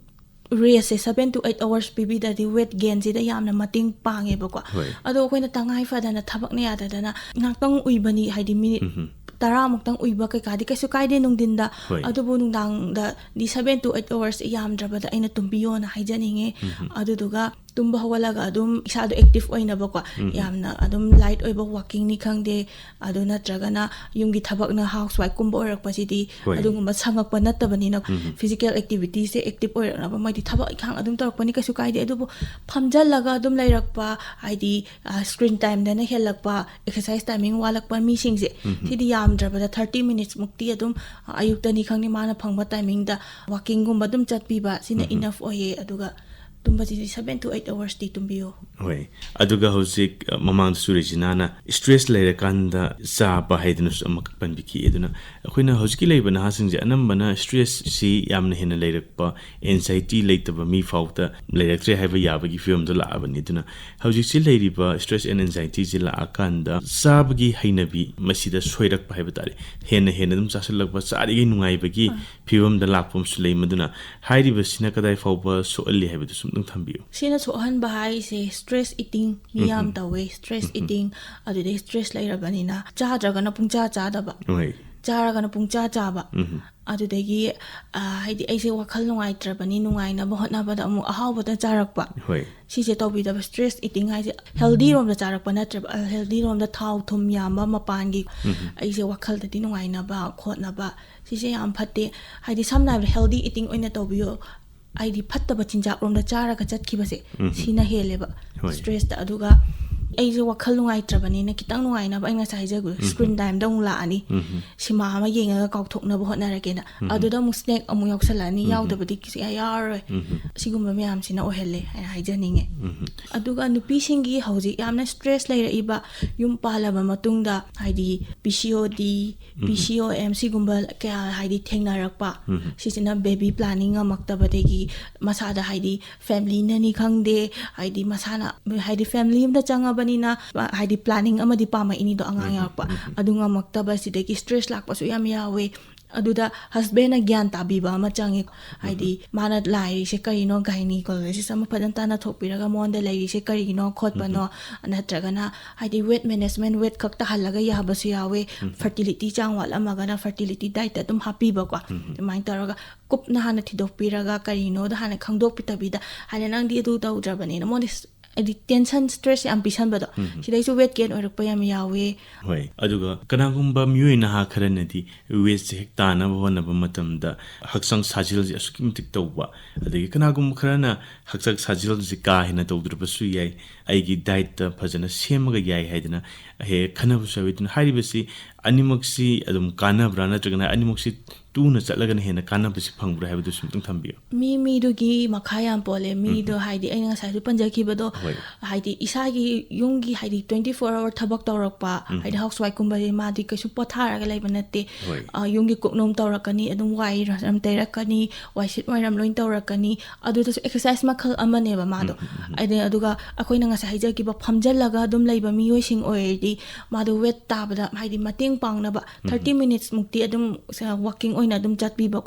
ꯔꯦꯁꯁꯦ seven to eight hours ꯄꯤꯕꯤꯗ꯭ꯔꯗꯤ weight gainꯁꯤꯗ ꯌꯥꯝꯅ ꯃꯇꯦꯡ ꯄꯥꯡꯉꯦꯕꯀꯣ꯫ ꯍꯣꯏ. ꯑꯗꯣ ꯑꯩꯈꯣꯏꯅ ꯇꯉꯥꯏ ꯐꯗꯅ ꯊꯕꯛꯅ ꯌꯥꯗꯗꯅ ꯉꯥꯛꯇꯪ ꯎꯏꯕꯅꯤ, ꯍꯥꯏꯗꯤ ꯃꯤꯅꯤꯠ ꯎꯝꯍꯨꯝ. ꯇꯔꯥꯃꯨꯛꯇꯪ ꯎꯏꯕ ꯀꯩꯀꯥꯗꯤ ꯀꯩꯁꯨ ꯀꯥꯏꯗꯦ ꯅꯨꯡꯊꯤꯟꯗ꯫ ꯍꯣꯏ. ꯑꯗꯨꯕꯨ ꯅꯨꯡꯗꯥꯡꯗꯗꯤ seven to eight hours ꯌꯥꯝꯗ꯭ꯔꯕꯗ ꯑꯩꯅ ꯇꯨꯝꯕꯤꯌꯣꯅ ꯍꯥꯏꯖꯅꯤꯡꯉꯦ꯫ ꯎꯝꯍꯨꯝ. ꯑꯗꯨꯗꯨꯒ ꯇꯨꯝꯕ ꯍꯧꯒꯠꯂꯒ ꯑꯗꯨꯝ ꯏꯁꯥꯗꯣ active ꯑꯣꯏꯅꯕꯀꯣ꯫ ꯎꯝꯍꯨꯝ. ꯌꯥꯝꯅ ꯑꯗꯨꯝ light ꯑꯣꯏꯕ walkingꯅꯤ ꯈꯪꯗꯦ, ꯑꯗꯨ ꯅꯠꯇ꯭ꯔꯒꯅ ꯌꯨꯝꯒꯤ ꯊꯕꯛꯅ housewife ꯀꯨꯝꯕ ꯑꯣꯏꯔꯛꯄꯁꯤꯗꯤ ꯍꯣꯏ. ꯑꯗꯨꯒꯨꯝꯕ ꯁꯪꯉꯛꯄ ꯅꯠꯇꯕꯅꯤꯅ ꯎꯝꯍꯨꯝ. physical activityꯁꯦ active ꯑꯣꯏꯔꯛꯅꯕ, ꯃꯣꯏꯗꯤ ꯊꯕꯛ ꯏꯪꯈꯥꯡ ꯑꯗꯨꯝ ꯇꯧꯔꯛꯄꯅꯤ, ꯀꯩꯁꯨ ꯀꯥꯏꯗꯦ꯫ ꯑꯗꯨꯕꯨ ꯐꯝꯖꯜꯂꯒ ꯑꯗꯨꯝ ꯂꯩꯔꯛꯄ, ꯍꯥꯏꯗꯤ, ꯑ, screen timeꯗꯅ ꯍꯦꯜꯂꯛꯄ, exercise timing ꯋꯥꯠꯂꯛꯄ ꯃꯤꯁꯤꯡꯁꯦ, ꯎꯝꯍꯨꯝ. ꯁꯤꯗꯤ ꯌꯥꯝꯗ꯭ꯔꯕꯗ thirty minutesꯃꯨꯛꯇꯤ ꯑꯗꯨꯝ, ꯑ, ꯑꯌꯨꯛꯇꯅꯤ ꯈꯪꯗꯦ, ꯃꯥꯅ ꯐꯪꯕ timingꯗ walkingꯒꯨꯝꯕ ꯑꯗꯨꯝ ꯆꯠꯄꯤꯕ, ꯁꯤꯅ ꯎꯝꯍꯨꯝ. enough ꯑꯣꯏꯌꯦ꯫ ꯑꯗꯨꯒ ꯇꯨꯝꯕꯁꯤꯗꯤ seven to eight hoursꯇꯤ ꯇꯨꯝꯕꯤꯌꯣ꯫ ꯍꯣꯏ. ꯑꯗꯨꯒ ꯍꯧꯖꯤꯛ, ꯑ, ꯃꯃꯥꯡꯗꯁꯨ ꯔꯦꯖꯤꯅꯥꯅ stress ꯂꯩꯔꯀꯥꯟꯗ ꯆꯥꯕ ꯍꯥꯏꯗꯅꯁꯨ ꯑꯃꯈꯛ ꯄꯟꯕꯤꯈꯤ꯫ ꯑꯗꯨꯅ ꯑꯩꯈꯣꯏꯅ ꯍꯧꯖꯤꯛꯀꯤ ꯂꯩꯔꯤꯕ ꯅꯍꯥꯁꯤꯡꯁꯦ ꯑꯅꯝꯕꯅ stressꯁꯤ ꯌꯥꯝꯅ ꯍꯦꯟꯅ ꯂꯩꯔꯛꯄ, anxiety ꯂꯩꯇꯕ ꯃꯤ ꯐꯥꯎꯗ ꯂꯩꯔꯛꯇ꯭ꯔꯦ ꯍꯥꯏꯕ ꯌꯥꯕꯒꯤ ꯐꯤꯕꯝꯗ ꯂꯥꯛꯑꯕꯅꯤ꯫ ꯑꯗꯨꯅ ꯍꯧꯖꯤꯛꯁꯤ ꯂꯩꯔꯤꯕ stress and anxietyꯁꯤ ꯂꯥꯛꯑꯀꯥꯟꯗ ꯆꯥꯕꯒꯤ ꯍꯩꯅꯕꯤ ꯃꯁꯤꯗ ꯁꯣꯏꯔꯛꯄ ꯍꯥꯏꯕ ꯇꯥꯔꯦ, ꯍꯦꯟꯅ ꯍꯦꯟꯅ ꯑꯗꯨꯝ ꯆꯥꯁꯤꯜꯂꯛꯄ, ꯆꯥꯔꯤꯈꯩ ꯅꯨꯡꯉꯥꯏꯕꯒꯤ ꯐꯤꯕꯝꯗ ꯂꯥꯛꯄ ꯑꯃꯁꯨ ꯂꯩ꯫ ꯃꯗꯨꯅ ꯍꯥꯏꯔꯤꯕꯁꯤꯅ ꯀꯗꯥꯏ ꯐꯥꯎꯕ ꯁꯣꯛꯍꯜꯂꯤ ꯍꯥꯏꯕꯗꯨꯁꯨ ꯑꯝꯇꯪ ꯊꯝꯕꯤꯌꯨ꯫ ꯁꯤꯅ ꯁꯣꯛꯍꯟꯕ ꯍꯥꯏꯁꯦ stress eating ꯃꯤ ꯌꯥꯝ ꯎꯝꯍꯨꯝ. ꯇꯧꯋꯦ꯫ Stress ꯎꯝꯍꯨꯝ. eating, ꯑꯗꯨꯗꯩ stress ꯂꯩꯔꯕꯅꯤꯅ ꯆꯥꯗ꯭ꯔꯒꯅ ꯄꯨꯡꯆꯥ ꯆꯥꯗꯕ, ꯍꯣꯏ. ꯆꯥꯔꯒꯅ ꯄꯨꯡꯆꯥ ꯆꯥꯕ꯫ ꯎꯝꯍꯨꯝ. ꯑꯗꯨꯗꯒꯤ, ꯑ, ꯍꯥꯏꯗꯤ ꯑꯩꯁꯦ ꯋꯥꯈꯜ ꯅꯨꯡꯉꯥꯏꯇ꯭ꯔꯕꯅꯤ, ꯅꯨꯡꯉꯥꯏꯅꯕ ꯍꯣꯠꯅꯕꯗ ꯑꯃꯨꯛ ꯑꯍꯥꯎꯕꯗ ꯆꯥꯔꯛꯄ꯫ ꯍꯣꯏ. ꯁꯤꯁꯦ ꯇꯧꯕꯤꯗꯕ, stress eating ꯍꯥꯏꯁꯦ healthy ꯔꯣꯝꯗ ꯆꯥꯔꯛꯄ ꯅꯠꯇ꯭ꯔꯕ, unhealthy ꯔꯣꯝꯗ ꯊꯥꯎ ꯊꯨꯝ ꯌꯥꯝꯕ ꯃꯄꯥꯟꯒꯤ, ꯎꯝꯍꯨꯝ. ꯑꯩꯁꯦ ꯋꯥꯈꯜꯗꯗꯤ ꯅꯨꯡꯉꯥꯏꯅꯕ ꯈꯣꯠꯅꯕ, ꯁꯤꯁꯦ ꯌꯥꯝ ꯐꯠꯇꯦ꯫ ꯍꯥꯏꯗꯤ ꯁꯝꯅ ꯍꯥꯏꯔꯕꯗ healthy eating ꯑꯣꯏꯅ ꯇꯧꯕꯤꯌꯣ, ꯍꯥꯏꯗꯤ ꯐꯠꯇꯕ ꯆꯤꯟꯖꯥꯛ ꯔꯣꯝꯗ ꯆꯥꯔꯒ ꯆꯠꯈꯤꯕꯁꯦ, ꯎꯝꯍꯨꯝ. ꯁꯤꯅ ꯍꯦꯜꯂꯦꯕ ꯍꯣꯏ. stressꯇ꯫ ꯑꯗꯨꯒ ꯑꯩꯁꯦ ꯋꯥꯈꯜ ꯅꯨꯡꯉꯥꯏꯇ꯭ꯔꯕꯅꯤꯅ ꯈꯤꯇꯪ ꯅꯨꯡꯉꯥꯏꯅꯕ, ꯑꯩ ꯉꯁꯥꯏ ꯍꯥꯏꯖꯈꯤꯕꯗꯣ, ꯎꯝꯍꯨꯝ. screen timeꯗ ꯑꯃꯨꯛ ꯂꯥꯛꯑꯅꯤ, ꯎꯝꯍꯨꯝ. ꯁꯤꯃꯥ ꯑꯃ ꯌꯦꯡꯉꯒ ꯀꯥꯎꯊꯣꯛꯅꯕ ꯍꯣꯠꯅꯔꯒꯦꯅ꯫ ꯎꯝꯍꯨꯝ. ꯑꯗꯨꯗ ꯑꯃꯨꯛ snack ꯑꯃꯨꯛ ꯌꯥꯎꯁꯜꯂꯛꯑꯅꯤ, ꯎꯝꯍꯨꯝ. ꯌꯥꯎꯗꯕꯗꯤ ꯁꯨꯡꯌꯥ ꯌꯥꯎꯔꯔꯣꯏ꯫ ꯎꯝꯍꯨꯝ. ꯁꯤꯒꯨꯝꯕ ꯃꯌꯥꯝꯁꯤꯅ ꯑꯣꯏꯍꯜꯂꯦ ꯍꯥꯏꯅ ꯍꯥꯏꯖꯅꯤꯡꯉꯦ꯫ ꯎꯝꯍꯨꯝ. ꯑꯗꯨꯒ ꯅꯨꯄꯤꯁꯤꯡꯒꯤ ꯍꯧꯖꯤꯛ ꯌꯥꯝꯅ stress ꯂꯩꯔꯛꯏꯕ, ꯌꯨꯝ ꯄꯥꯜꯂꯕ ꯃꯇꯨꯡꯗ, ꯍꯥꯏꯗꯤ P C O D, ꯎꯝꯍꯨꯝ. P C O M ꯁꯤꯒꯨꯝꯕ ꯀꯌꯥ ꯍꯥꯏꯗꯤ ꯊꯦꯡꯅꯔꯛꯄ, ꯎꯝꯍꯨꯝ. ꯁꯤꯁꯤꯅ baby planning ꯉꯝꯃꯛꯇꯕꯗꯒꯤ ꯃꯁꯥꯗ ꯍꯥꯏꯗꯤ familyꯅꯅꯤ ꯈꯪꯗꯦ, ꯍꯥꯏꯗꯤ ꯃꯁꯥꯅ ꯍꯥꯏꯗꯤ family ꯑꯃꯗ ꯆꯪꯉꯕꯅꯤꯅ ꯍꯥꯏꯗꯤ planning ꯑꯃꯗꯤ ꯄꯥꯝꯃꯛꯏꯅꯤꯗꯣ, ꯑꯉꯥꯡ ꯎꯝꯍꯨꯝ. ꯌꯥꯎꯔꯛꯄ꯫ ꯎꯝꯍꯨꯝ. ꯑꯗꯨ ꯉꯝꯃꯛꯇꯕ, ꯁꯤꯗꯒꯤ stress ꯂꯥꯛꯄꯁꯨ ꯌꯥꯝ ꯌꯥꯎꯋꯦ꯫ ꯑꯗꯨꯗ ꯍꯁꯕꯦꯟꯅ ꯒ꯭ꯌꯥꯟ ꯇꯥꯕꯤꯕ ꯑꯃ ꯆꯪꯉꯦ꯫ ꯍꯥꯏꯗꯤ ꯃꯥꯅ ꯂꯥꯏꯔꯤꯁꯦ ꯀꯔꯤꯅꯣ, ꯒꯥꯏꯅꯤꯀꯣꯂꯣꯖꯤꯁ ꯑꯃ ꯐꯖꯅ ꯇꯥꯟꯅ ꯊꯣꯛꯄꯤꯔꯒ ꯃꯉꯣꯟꯗ ꯂꯩꯔꯤꯁꯦ ꯀꯔꯤꯒꯤꯅꯣ ꯈꯣꯠꯄꯅꯣ, ꯅꯠꯇ꯭ꯔꯒꯅ ꯍꯥꯏꯗꯤ ꯋꯦꯠ ꯃꯦꯅꯦꯖꯃꯦꯟ, ꯋꯦꯠ ꯈꯛ ꯇꯥꯍꯜꯂꯒ ꯌꯥꯕꯁꯨ ꯌꯥꯎꯋꯦ꯫ ꯐꯔꯇꯤꯂꯤꯇꯤ ꯆꯥꯡ ꯋꯥꯠꯂꯝꯃꯒꯅ ꯐꯔꯇꯤꯂꯤꯇꯤ ꯗꯥꯏꯠꯇ ꯑꯗꯨꯝ ꯍꯥꯞꯄꯤꯕꯀꯣ꯫ ꯑꯗꯨꯃꯥꯏꯅ ꯇꯧꯔꯒ ꯀꯨꯞꯅ ꯍꯥꯟꯅ ꯊꯤꯗꯣꯛꯄꯤꯔꯒ ꯀꯔꯤꯅꯣꯗꯣ ꯍꯥꯟꯅ ꯈꯪꯗꯣꯛꯄꯤꯗꯕꯤꯗ, ꯍꯥꯏꯅ ꯅꯪꯗꯤ ꯑꯗꯨ ꯇꯧꯗ꯭ꯔꯕꯅꯤꯅ ꯃꯉꯣꯟꯗ ꯍꯥꯏꯗꯤ ꯇꯦꯟꯁꯟ, ꯁ꯭ꯇ꯭ꯔꯦꯁ ꯌꯥꯝ ꯄꯤꯁꯟꯕꯗꯣ, ꯁꯤꯗꯩꯁꯨ ꯋꯦꯠ ꯒꯦꯟ ꯑꯣꯏꯔꯛꯄ ꯌꯥꯝ ꯌꯥꯎꯋꯦ꯫ ꯍꯣꯏ꯫ ꯑꯗꯨꯒ ꯀꯅꯥꯒꯨꯝꯕ ꯃꯤꯑꯣꯏ ꯅꯍꯥ ꯈꯔꯅꯗꯤ ꯋꯦꯠꯁꯦ ꯍꯦꯛ ꯇꯥꯅꯕ ꯍꯣꯠꯅꯕ ꯃꯇꯝꯗ ꯍꯛꯆꯥꯡ ꯁꯥꯖꯦꯜꯁꯦ ꯑꯁꯨꯛꯀꯤ ꯃꯇꯤꯛ ꯇꯧꯕ, ꯑꯗꯒꯤ ꯀꯅꯥꯒꯨꯝꯕ ꯈꯔꯅ ꯍꯛꯆꯥꯡ ꯁꯥꯖꯦꯜꯁꯦ ꯀꯥ ꯍꯦꯟꯅ ꯇꯧꯗ꯭ꯔꯕꯁꯨ ꯌꯥꯏ, ꯑꯩꯒꯤ ꯗꯥꯏꯠꯇ ꯐꯖꯅ ꯁꯦꯝꯃꯒ ꯌꯥꯏ ꯍꯥꯏꯗꯅ ꯍꯦꯛ ꯈꯟꯅꯕꯁꯨ ꯌꯥꯎꯋꯤ꯫ ꯑꯗꯨꯅ ꯍꯥꯏꯔꯤꯕꯁꯤ ꯑꯅꯤꯃꯛꯁꯤ ꯑꯗꯨꯝ ꯀꯥꯟꯅꯕ꯭ꯔꯥ, ꯅꯠꯇ꯭ꯔꯒꯅ ꯑꯅꯤꯃꯛꯁꯤ ꯇꯨꯅ ꯆꯠꯂꯒꯅ ꯍꯦꯟꯅ ꯀꯥꯟꯅꯕꯁꯤ ꯐꯪꯕ꯭ꯔꯥ ꯍꯥꯏꯕꯗꯨꯁꯨ ꯑꯃꯨꯛꯇꯪ ꯊꯝꯕꯤꯌꯨ꯫ ꯃꯤ ꯃꯤꯗꯨꯒꯤ ꯃꯈꯥ ꯌꯥꯝ ꯄꯣꯜꯂꯦ꯫ ꯃꯤꯗꯣ ꯍꯥꯏꯗꯤ ꯑꯩꯅ ꯉꯁꯥꯏꯁꯨ ꯄꯟꯖꯈꯤꯕꯗꯣ, ꯍꯣꯏ꯫ ꯍꯥꯏꯗꯤ ꯏꯁꯥꯒꯤ ꯌꯨꯝꯒꯤ ꯍꯥꯏꯗꯤ twenty four hour ꯊꯕꯛ ꯇꯧꯔꯛꯄ, ꯍꯥꯏꯗꯤ ꯍꯥꯎꯁ ꯋꯥꯏꯐꯀꯨꯝꯕꯁꯦ ꯃꯥꯗꯤ ꯀꯩꯁꯨ ꯄꯣꯊꯥꯔꯒ ꯂꯩꯕ ꯅꯠꯇꯦ꯫ ꯍꯣꯏ꯫ ꯑ, ꯌꯨꯝꯒꯤ ꯀꯨꯞꯅꯣꯝ ꯇꯧꯔꯛꯀꯅꯤ, ꯑꯗꯨꯝ ꯋꯥꯏ ꯔꯝ ꯇꯩꯔꯛꯀꯅꯤ, ꯋꯥꯏꯁꯤꯠ ꯋꯥꯏꯔꯝ ꯂꯣꯏ ꯇꯧꯔꯛꯀꯅꯤ꯫ ꯑꯗꯨꯗꯁꯨ ꯑꯦꯛꯁꯔꯁꯥꯏꯁ ꯃꯈꯜ ꯑꯃꯅꯦꯕ ꯃꯥꯗꯣ꯫ ꯑꯗꯩ ꯑꯗꯨꯒ ꯑꯩꯈꯣꯏꯅ ꯉꯁꯥꯏ ꯍꯥꯏꯖꯈꯤꯕ ꯐꯝꯖꯜꯂꯒ ꯑꯗꯨꯝ ꯂꯩꯕ ꯃꯤꯑꯣꯏꯁꯤꯡ ꯑꯣꯏꯔꯗꯤ ꯃꯥꯗꯣ ꯋꯦꯠ ꯇꯥꯕꯗ ꯍꯥꯏꯗꯤ ꯃꯇꯦꯡ ꯄꯥꯡꯅꯕ thirty minutes ꯃꯨꯛꯇꯤ ꯑꯗꯨꯝ walking ꯑꯣꯏꯅ ꯑꯗꯨꯝ ꯆꯠꯄꯤꯕ꯫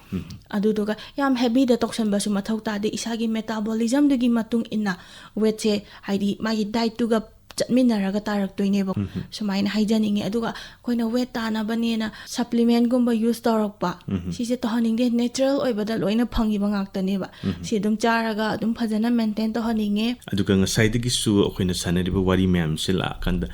ꯑꯗꯨꯗꯨꯒ ꯌꯥꯝ heavyꯗ ꯇꯧꯁꯟꯕꯁꯨ ꯃꯊꯧ ꯇꯥꯗꯦ꯫ ꯏꯁꯥꯒꯤ metabolismꯗꯨꯒꯤ ꯃꯇꯨꯡ ꯏꯟꯅ ꯋꯦꯠꯁꯦ ꯍꯥꯏꯗꯤ ꯃꯥꯒꯤ dietꯇꯨꯒ ꯆꯠꯃꯤꯟꯅꯔꯒ ꯇꯥꯔꯛꯇꯣꯏꯅꯦꯕ꯫ ꯁꯨꯃꯥꯏꯅ ꯍꯥꯏꯖꯅꯤꯡꯉꯤ꯫ ꯑꯗꯨꯒ ꯑꯩꯈꯣꯏꯅ ꯋꯦꯠ ꯇꯥꯅꯕꯅꯦꯅ supplementꯒꯨꯝꯕ use ꯇꯧꯔꯛꯄ, ꯁꯤꯁꯦ ꯇꯧꯍꯟꯅꯤꯡꯗꯦ꯫ Natural ꯑꯣꯏꯕꯗ ꯂꯣꯏꯅ ꯐꯪꯉꯤꯕ ꯉꯥꯛꯇꯅꯦꯕ꯫ ꯁꯤ ꯑꯗꯨꯝ ꯆꯥꯔꯒ ꯑꯗꯨꯝ ꯐꯖꯅ maintain ꯇꯧꯍꯟꯅꯤꯡꯉꯦ꯫ ꯑꯗꯨꯒ ꯉꯁꯥꯏꯗꯒꯤꯁꯨ ꯑꯩꯈꯣꯏꯅ ꯁꯥꯟꯅꯔꯤꯕ ꯋꯥꯔꯤ ꯃꯌꯥꯝꯁꯦ ꯂꯥꯛꯑꯀꯥꯟꯗ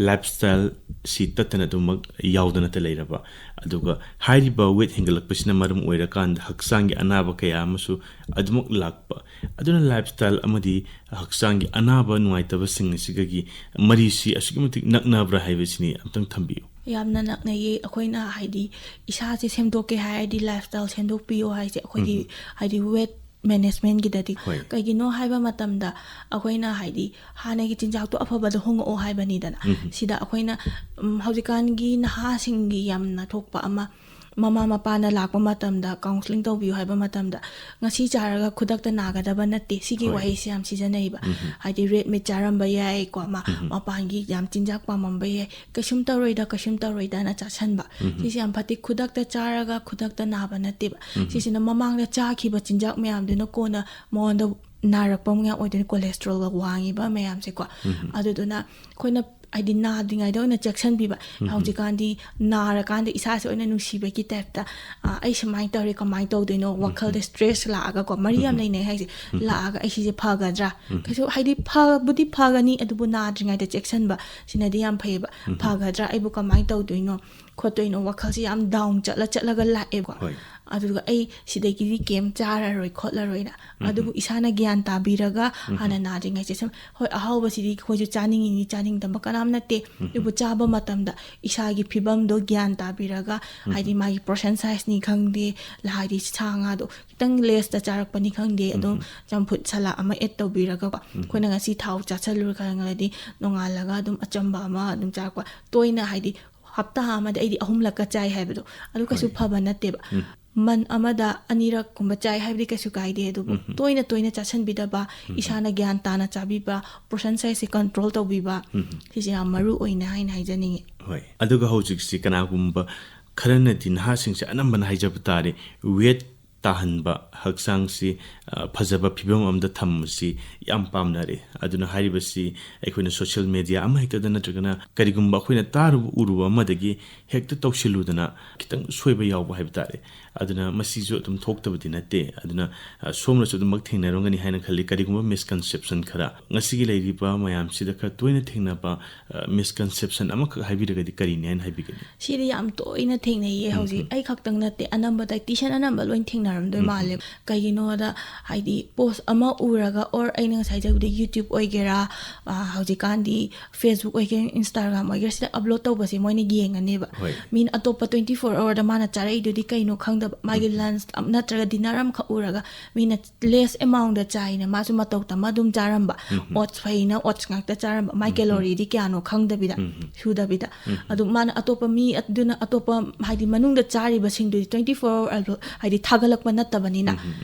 lifestyleꯁꯤ ꯇꯠꯇꯅ ꯑꯗꯨꯃꯛ ꯌꯥꯎꯗꯅꯇ ꯂꯩꯔꯕ, ꯑꯗꯨꯒ ꯍꯥꯏꯔꯤꯕ ꯋꯦꯠ ꯍꯦꯟꯒꯠꯂꯛꯄꯁꯤꯅ ꯃꯔꯝ ꯑꯣꯏꯔꯀꯥꯟꯗ ꯍꯛꯆꯥꯡꯒꯤ ꯑꯅꯥꯕ ꯀꯌꯥ ꯑꯃꯁꯨ ꯑꯗꯨꯃꯛ ꯂꯥꯛꯄ꯫ ꯑꯗꯨꯅ lifestyle ꯑꯃꯗꯤ ꯍꯛꯆꯥꯡꯒꯤ ꯑꯅꯥꯕ ꯅꯨꯡꯉꯥꯏꯇꯕꯁꯤꯡ ꯑꯁꯤꯒꯒꯤ ꯃꯔꯤꯁꯤ ꯑꯁꯨꯛꯀꯤ ꯃꯇꯤꯛ ꯅꯛꯅꯕ꯭ꯔꯥ ꯍꯥꯏꯕꯁꯤꯅꯤ ꯑꯝꯇꯪ ꯊꯝꯕꯤꯌꯨ꯫ ꯌꯥꯝꯅ ꯅꯛꯅꯩꯌꯦ꯫ ꯑꯩꯈꯣꯏꯅ ꯍꯥꯏꯗꯤ ꯏꯁꯥꯁꯦ ꯁꯦꯝꯗꯣꯛꯀꯦ ꯍꯥꯏꯔꯗꯤ lifestyle ꯁꯦꯝꯗꯣꯛꯄꯤꯌꯣ ꯍꯥꯏꯁꯦ ꯑꯩꯈꯣꯏꯒꯤ ꯍꯥꯏꯗꯤ ꯋꯦꯠ ꯃꯦꯅꯦꯖꯃꯦꯟꯒꯤꯗꯗꯤ꯫ ꯍꯣꯏ꯫ ꯀꯩꯒꯤꯅꯣ ꯍꯥꯏꯕ ꯃꯇꯝꯗ ꯑꯩꯈꯣꯏꯅ ꯍꯥꯏꯗꯤ ꯍꯥꯟꯅꯒꯤ ꯆꯤꯟꯖꯥꯛꯇꯣ ꯑꯐꯕꯗ ꯍꯣꯡꯉꯛꯑꯣ ꯍꯥꯏꯕꯅꯤꯗꯅ꯫ ꯁꯤꯗ ꯑꯩꯈꯣꯏꯅ, ꯎꯝ, ꯍꯧꯖꯤꯛꯀꯥꯟꯒꯤ ꯅꯍꯥꯁꯤꯡꯒꯤ ꯌꯥꯝꯅ ꯊꯣꯛꯄ ꯑꯃ, ꯃꯃꯥ ꯃꯄꯥꯅ ꯂꯥꯛꯄ ꯃꯇꯝꯗ ꯀꯥꯎꯟꯁꯤꯂꯤꯡ ꯇꯧꯕꯤꯌꯨ ꯍꯥꯏꯕ ꯃꯇꯝꯗ, "ꯉꯁꯤ ꯆꯥꯔꯒ ꯈꯨꯗꯛꯇ ꯅꯥꯒꯗꯕ ꯅꯠꯇꯦ", ꯁꯤꯒꯤ ꯍꯣꯏ꯫ ꯋꯥꯍꯩꯁꯦ ꯌꯥꯝ ꯁꯤꯖꯤꯟꯅꯩꯕ꯫ ꯎꯝ꯫ ꯍꯥꯏꯗꯤ ꯔꯦꯗ ꯃꯤꯠ ꯆꯥꯔꯝꯕ ꯌꯥꯏꯀꯣ, ꯃꯥ ꯎꯝ꯫ ꯃꯄꯥꯟꯒꯤ ꯌꯥꯝ ꯆꯤꯟꯖꯥꯛ ꯄꯥꯝꯃꯝꯕ ꯌꯥꯏ, "ꯀꯩꯁꯨꯝ ꯇꯧꯔꯣꯏꯗ, ꯀꯩꯁꯨꯝ ꯇꯧꯔꯣꯏꯗꯅ" ꯆꯥꯁꯟꯕ꯫ ꯎꯝ꯫ ꯁꯤꯁꯦ ꯌꯥꯝ ꯐꯠꯇꯦ꯫ ꯈꯨꯗꯛꯇ ꯆꯥꯔꯒ ꯈꯨꯗꯛꯇ ꯅꯥꯕ ꯅꯠꯇꯦꯕ꯫ ꯎꯝ꯫ ꯁꯤꯁꯤꯅ ꯃꯃꯥꯡꯗ ꯆꯥꯈꯤꯕ ꯆꯤꯟꯖꯥꯛ ꯃꯌꯥꯝꯗꯨꯅ ꯀꯣꯟꯅ ꯃꯉꯣꯟꯗ ꯅꯥꯔꯛꯄ ꯃꯌꯥꯝ ꯑꯣꯏꯗꯣꯏꯅꯤ, ꯀꯣꯂꯦꯁꯇ꯭ꯔꯣꯜꯒ ꯋꯥꯡꯉꯤꯕ ꯃꯌꯥꯝꯁꯦꯀꯣ꯫ ꯎꯝ꯫ ꯑꯗꯨꯗꯨꯅ ꯑꯩꯈꯣꯏꯅ ꯍꯥꯏꯗꯤ ꯅꯥꯗ꯭ꯔꯤꯉꯩꯗ ꯑꯣꯏꯅ ꯆꯦꯛꯁꯤꯟꯕꯤꯕ꯫ ꯎꯝ꯫ ꯍꯧꯖꯤꯛꯀꯥꯟꯗꯤ ꯅꯥꯔꯀꯥꯟꯗ ꯏꯁꯥꯁꯦ ꯑꯣꯏꯅ ꯅꯨꯡꯁꯤꯕꯒꯤ ꯇꯥꯏꯞꯇ, "ꯑ, ꯑꯩ ꯁꯨꯃꯥꯏꯅ ꯇꯧꯔꯦ, ꯀꯃꯥꯏꯅ ꯇꯧꯗꯣꯏꯅꯣ?" ꯋꯥꯈꯜꯗ ꯁ꯭ꯇ꯭ꯔꯦꯁ ꯂꯥꯛꯑꯒꯀꯣ, ꯃꯔꯤ ꯌꯥꯝ ꯎꯝ꯫ ꯂꯩꯅꯩ ꯍꯥꯏꯁꯦ꯫ ꯎꯝ꯫ ꯂꯥꯛꯑꯒ ꯑꯩ ꯁꯤꯁꯦ ꯐꯒꯗ꯭ꯔꯥ? ꯎꯝ꯫ ꯀꯩꯁꯨ ꯍꯥꯏꯗꯤ ꯐꯕꯨꯗꯤ ꯐꯒꯅꯤ, ꯑꯗꯨꯕꯨ ꯅꯥꯗ꯭ꯔꯤꯉꯩꯗ ꯆꯦꯛꯁꯤꯟꯕ ꯁꯤꯅꯗꯤ ꯌꯥꯝ ꯐꯩꯌꯦꯕ꯫ ꯎꯝ꯫ "ꯐꯒꯗ꯭ꯔꯥ? ꯑꯩꯕꯨ ꯀꯃꯥꯏꯅ ꯇꯧꯗꯣꯏꯅꯣ?" ꯈꯣꯠꯇꯣꯏꯅꯣ, ꯋꯥꯈꯜꯁꯦ ꯌꯥꯝ ꯗꯥꯎꯟ ꯆꯠꯂ ꯆꯠꯂꯒ ꯂꯥꯛꯑꯦꯕꯀꯣ꯫ ꯍꯣꯏ꯫ ꯑꯗꯨꯒ ꯑꯩ ꯁꯤꯗꯒꯤꯗꯤ ꯀꯩꯝ ꯆꯥꯔꯔꯣꯏ ꯈꯣꯠꯂꯔꯣꯏꯅ꯫ ꯎꯝ꯫ ꯑꯗꯨꯕꯨ ꯏꯁꯥꯅ ꯒ꯭ꯌꯥꯟ ꯇꯥꯕꯤꯔꯒ ꯎꯝ꯫ ꯍꯥꯟꯅ ꯅꯥꯗ꯭ꯔꯤꯉꯩꯁꯦ ꯁꯨꯝ, ꯍꯣꯏ, ꯑꯍꯥꯎꯕꯁꯤꯗꯤ ꯑꯩꯈꯣꯏꯁꯨ ꯆꯥꯅꯤꯡꯉꯤꯅꯤ, ꯆꯥꯅꯤꯡꯗꯕ ꯀꯅꯥꯝ ꯅꯠꯇꯦ꯫ ꯎꯝ꯫ ꯑꯗꯨꯕꯨ ꯆꯥꯕ ꯃꯇꯝꯗ ꯏꯁꯥꯒꯤ ꯐꯤꯕꯝꯗꯣ ꯒ꯭ꯌꯥꯟ ꯇꯥꯕꯤꯔꯒ, ꯎꯝ꯫ ꯍꯥꯏꯗꯤ ꯃꯥꯒꯤ ꯄꯣꯔꯁꯟ ꯁꯥꯏꯖꯅꯤ ꯈꯪꯗꯦ, ꯍꯥꯏꯗꯤ ꯁꯥ ꯉꯥꯗꯣ ꯈꯤꯇꯪ ꯂꯦꯁꯇ ꯆꯥꯔꯛꯄꯅꯤ ꯈꯪꯗꯦ, ꯑꯗꯨꯝ ꯎꯝ꯫ ꯆꯝꯐꯨꯠ ꯁꯂꯥꯗ ꯑꯃ ꯑꯦꯗ ꯇꯧꯕꯤꯔꯒꯀꯣ꯫ ꯎꯝ꯫ ꯑꯩꯈꯣꯏꯅ ꯉꯁꯤ ꯊꯥꯎ ꯆꯥꯁꯤꯜꯂꯨꯔꯦ ꯈꯪꯉꯗꯤ ꯅꯣꯡꯉꯥꯜꯂꯒ ꯑꯗꯨꯝ ꯑꯆꯝꯕ ꯑꯃ ꯑꯗꯨꯝ ꯆꯥꯔꯛꯄ꯫ ꯇꯣꯏꯅ ꯍꯥꯏꯗꯤ ꯍꯞꯇꯥ ꯑꯃꯗ ꯑꯩꯗꯤ ꯑꯍꯨꯝꯂꯛꯀ ꯆꯥꯏ ꯍꯥꯏꯕꯗꯣ, ꯑꯗꯨ ꯀꯩꯁꯨ ꯍꯣꯏ꯫ ꯐꯕ ꯅꯠꯇꯦꯕ꯫ ꯎꯝ꯫ ꯃꯟ ꯑꯃꯗ ꯑꯅꯤꯔꯛꯀꯨꯝꯕ ꯆꯥꯏ ꯍꯥꯏꯕꯗꯤ ꯀꯩꯁꯨ ꯀꯥꯏꯗꯦ, ꯑꯗꯨꯕꯨ ꯎꯝ꯫ ꯇꯣꯏꯅ ꯇꯣꯏꯅ ꯆꯥꯁꯤꯟꯕꯤꯗꯕ, ꯎꯝ꯫ ꯏꯁꯥꯅ ꯒ꯭ꯌꯥꯟ ꯇꯥꯅ ꯆꯥꯕꯤꯕ, ꯄꯣꯔꯁꯟ ꯁꯥꯏꯖꯁꯦ ꯀꯟꯇ꯭ꯔꯣꯜ ꯇꯧꯕꯤꯕ, ꯎꯝ꯫ ꯁꯤꯁꯦ ꯌꯥꯝ ꯃꯔꯨ ꯑꯣꯏꯅ ꯍꯥꯏꯅ ꯍꯥꯏꯖꯅꯤꯡꯉꯤ꯫ ꯍꯣꯏ꯫ ꯑꯗꯨꯒ ꯍꯧꯖꯤꯛꯁꯤ ꯀꯅꯥꯒꯨꯝꯕ ꯈꯔꯅꯗꯤ, ꯅꯍꯥꯁꯤꯡꯁꯦ ꯑꯅꯝꯕꯅ ꯍꯥꯏꯖꯕ ꯇꯥꯔꯦ, ꯋꯦꯠ ꯇꯥꯍꯟꯕ, ꯍꯛꯆꯥꯡꯁꯤ, ꯑ, ꯐꯖꯕ ꯐꯤꯕꯝ ꯑꯃꯗ ꯊꯝꯕꯁꯤ ꯌꯥꯝ ꯄꯥꯝꯅꯔꯦ꯫ ꯑꯗꯨꯅ ꯍꯥꯏꯔꯤꯕꯁꯤ ꯑꯩꯈꯣꯏꯅ ꯁꯣꯁꯤꯌꯦꯜ ꯃꯦꯗꯤꯌꯥ ꯑꯃꯍꯦꯛꯇꯗ ꯅꯠꯇ꯭ꯔꯒꯅ ꯀꯔꯤꯒꯨꯝꯕ ꯑꯩꯈꯣꯏꯅ ꯇꯥꯔꯨꯕ ꯎꯔꯨꯕ ꯑꯃꯗꯒꯤ ꯍꯦꯛꯇ ꯇꯧꯁꯤꯜꯂꯨꯗꯅ ꯈꯤꯇꯪ ꯁꯣꯏꯕ ꯌꯥꯎꯕ ꯍꯥꯏꯕ ꯇꯥꯔꯦ꯫ ꯑꯗꯨꯅ ꯃꯁꯤꯁꯨ ꯑꯗꯨꯝ ꯊꯣꯛꯇꯕꯗꯤ ꯅꯠꯇꯦ꯫ ꯑꯗꯨꯅ, ꯑ, ꯁꯣꯝꯅꯁꯨ ꯑꯗꯨꯃꯛ ꯊꯦꯡꯅꯔꯝꯒꯅꯤ ꯍꯥꯏꯅ ꯈꯜꯂꯤ꯫ ꯀꯔꯤꯒꯨꯝꯕ ꯃꯤꯁꯀꯟꯁꯦꯞꯁꯟ ꯈꯔ, ꯉꯁꯤꯒꯤ ꯂꯩꯔꯤꯕ ꯃꯌꯥꯝꯁꯤꯗ ꯈꯔ ꯇꯣꯏꯅ ꯊꯦꯡꯅꯕ, ꯑ, ꯃꯤꯁꯀꯟꯁꯦꯞꯁꯟ ꯑꯃꯈꯛ ꯍꯥꯏꯕꯤꯔꯒꯗꯤ ꯀꯔꯤꯅꯤ ꯍꯥꯏꯅ ꯍꯥꯏꯕꯤꯒꯅꯤ? ꯁꯤꯗꯤ ꯌꯥꯝ ꯇꯣꯏꯅ ꯊꯦꯡꯅꯩꯌꯦ꯫ ꯎꯝ꯫ ꯍꯧꯖꯤꯛ ꯑꯩ ꯈꯛꯇꯪ ꯅꯠꯇꯦ, ꯑꯅꯝꯕ ꯗꯥꯏꯇꯤꯁꯤꯌꯟ ꯑꯅꯝꯕ ꯂꯣꯏ ꯊꯦꯡꯅ ꯌꯥꯔꯝꯗꯣꯏ ꯃꯥꯜꯂꯦ꯫ ꯀꯩꯒꯤꯅꯣꯗ, ꯍꯥꯏꯗꯤ, ꯄꯣꯁ ꯑꯃ ꯎꯔꯒ, ꯑꯣꯔ ꯑꯩꯅ ꯉꯁꯥꯏ ꯍꯥꯏꯖꯕꯗꯤ YouTube ꯑꯣꯏꯒꯦꯔꯥ, ꯑ, ꯍꯧꯖꯤꯛꯀꯥꯟꯗꯤ Facebook ꯑꯣꯏꯒꯦꯔꯥ, Instagram ꯑꯣꯏꯒꯦꯔꯥ, ꯁꯤꯗ ꯑꯞꯂꯣꯗ ꯇꯧꯕꯁꯦ ꯃꯣꯏꯅ ꯌꯦꯡꯉꯅꯦꯕ꯫ ꯍꯣꯏ꯫ ꯃꯤꯅ ꯑꯇꯣꯞꯄ twenty four hourꯗ ꯃꯥꯅ ꯆꯥꯔꯛꯏꯗꯨꯗꯤ ꯀꯩꯅꯣ ꯈꯪꯗꯕ, ꯃꯥꯒꯤ lunch ꯅꯠꯇ꯭ꯔꯒ dinner ꯑꯃꯈꯛ ꯎꯔꯒ, ꯃꯤꯅ less amountꯗ ꯆꯥꯏꯅ ꯃꯥꯁꯨ ꯃꯇꯧ ꯇꯝꯃ ꯑꯗꯨꯝ ꯆꯥꯔꯝꯕ꯫ Oats ꯐꯩꯅ oats ꯉꯥꯛꯇ ꯆꯥꯔꯝꯕ, ꯃꯥꯏ calorie ꯗꯤ ꯀꯌꯥꯅꯣ ꯈꯪꯗꯕꯤꯗ, ꯁꯨꯗꯕꯤꯗ꯫ ꯑꯗꯨ ꯃꯥꯅ ꯑꯇꯣꯞꯄ ꯃꯤ ꯑꯗꯨꯅ ꯑꯇꯣꯞꯄ, ꯍꯥꯏꯗꯤ, ꯃꯅꯨꯡꯗ ꯆꯥꯔꯤꯕꯁꯤꯡꯗꯨꯗꯤ twenty four hour, ꯍꯥꯏꯗꯤ, ꯊꯥꯒꯠꯂꯛꯄ ꯅꯠꯇꯕꯅꯤꯅ,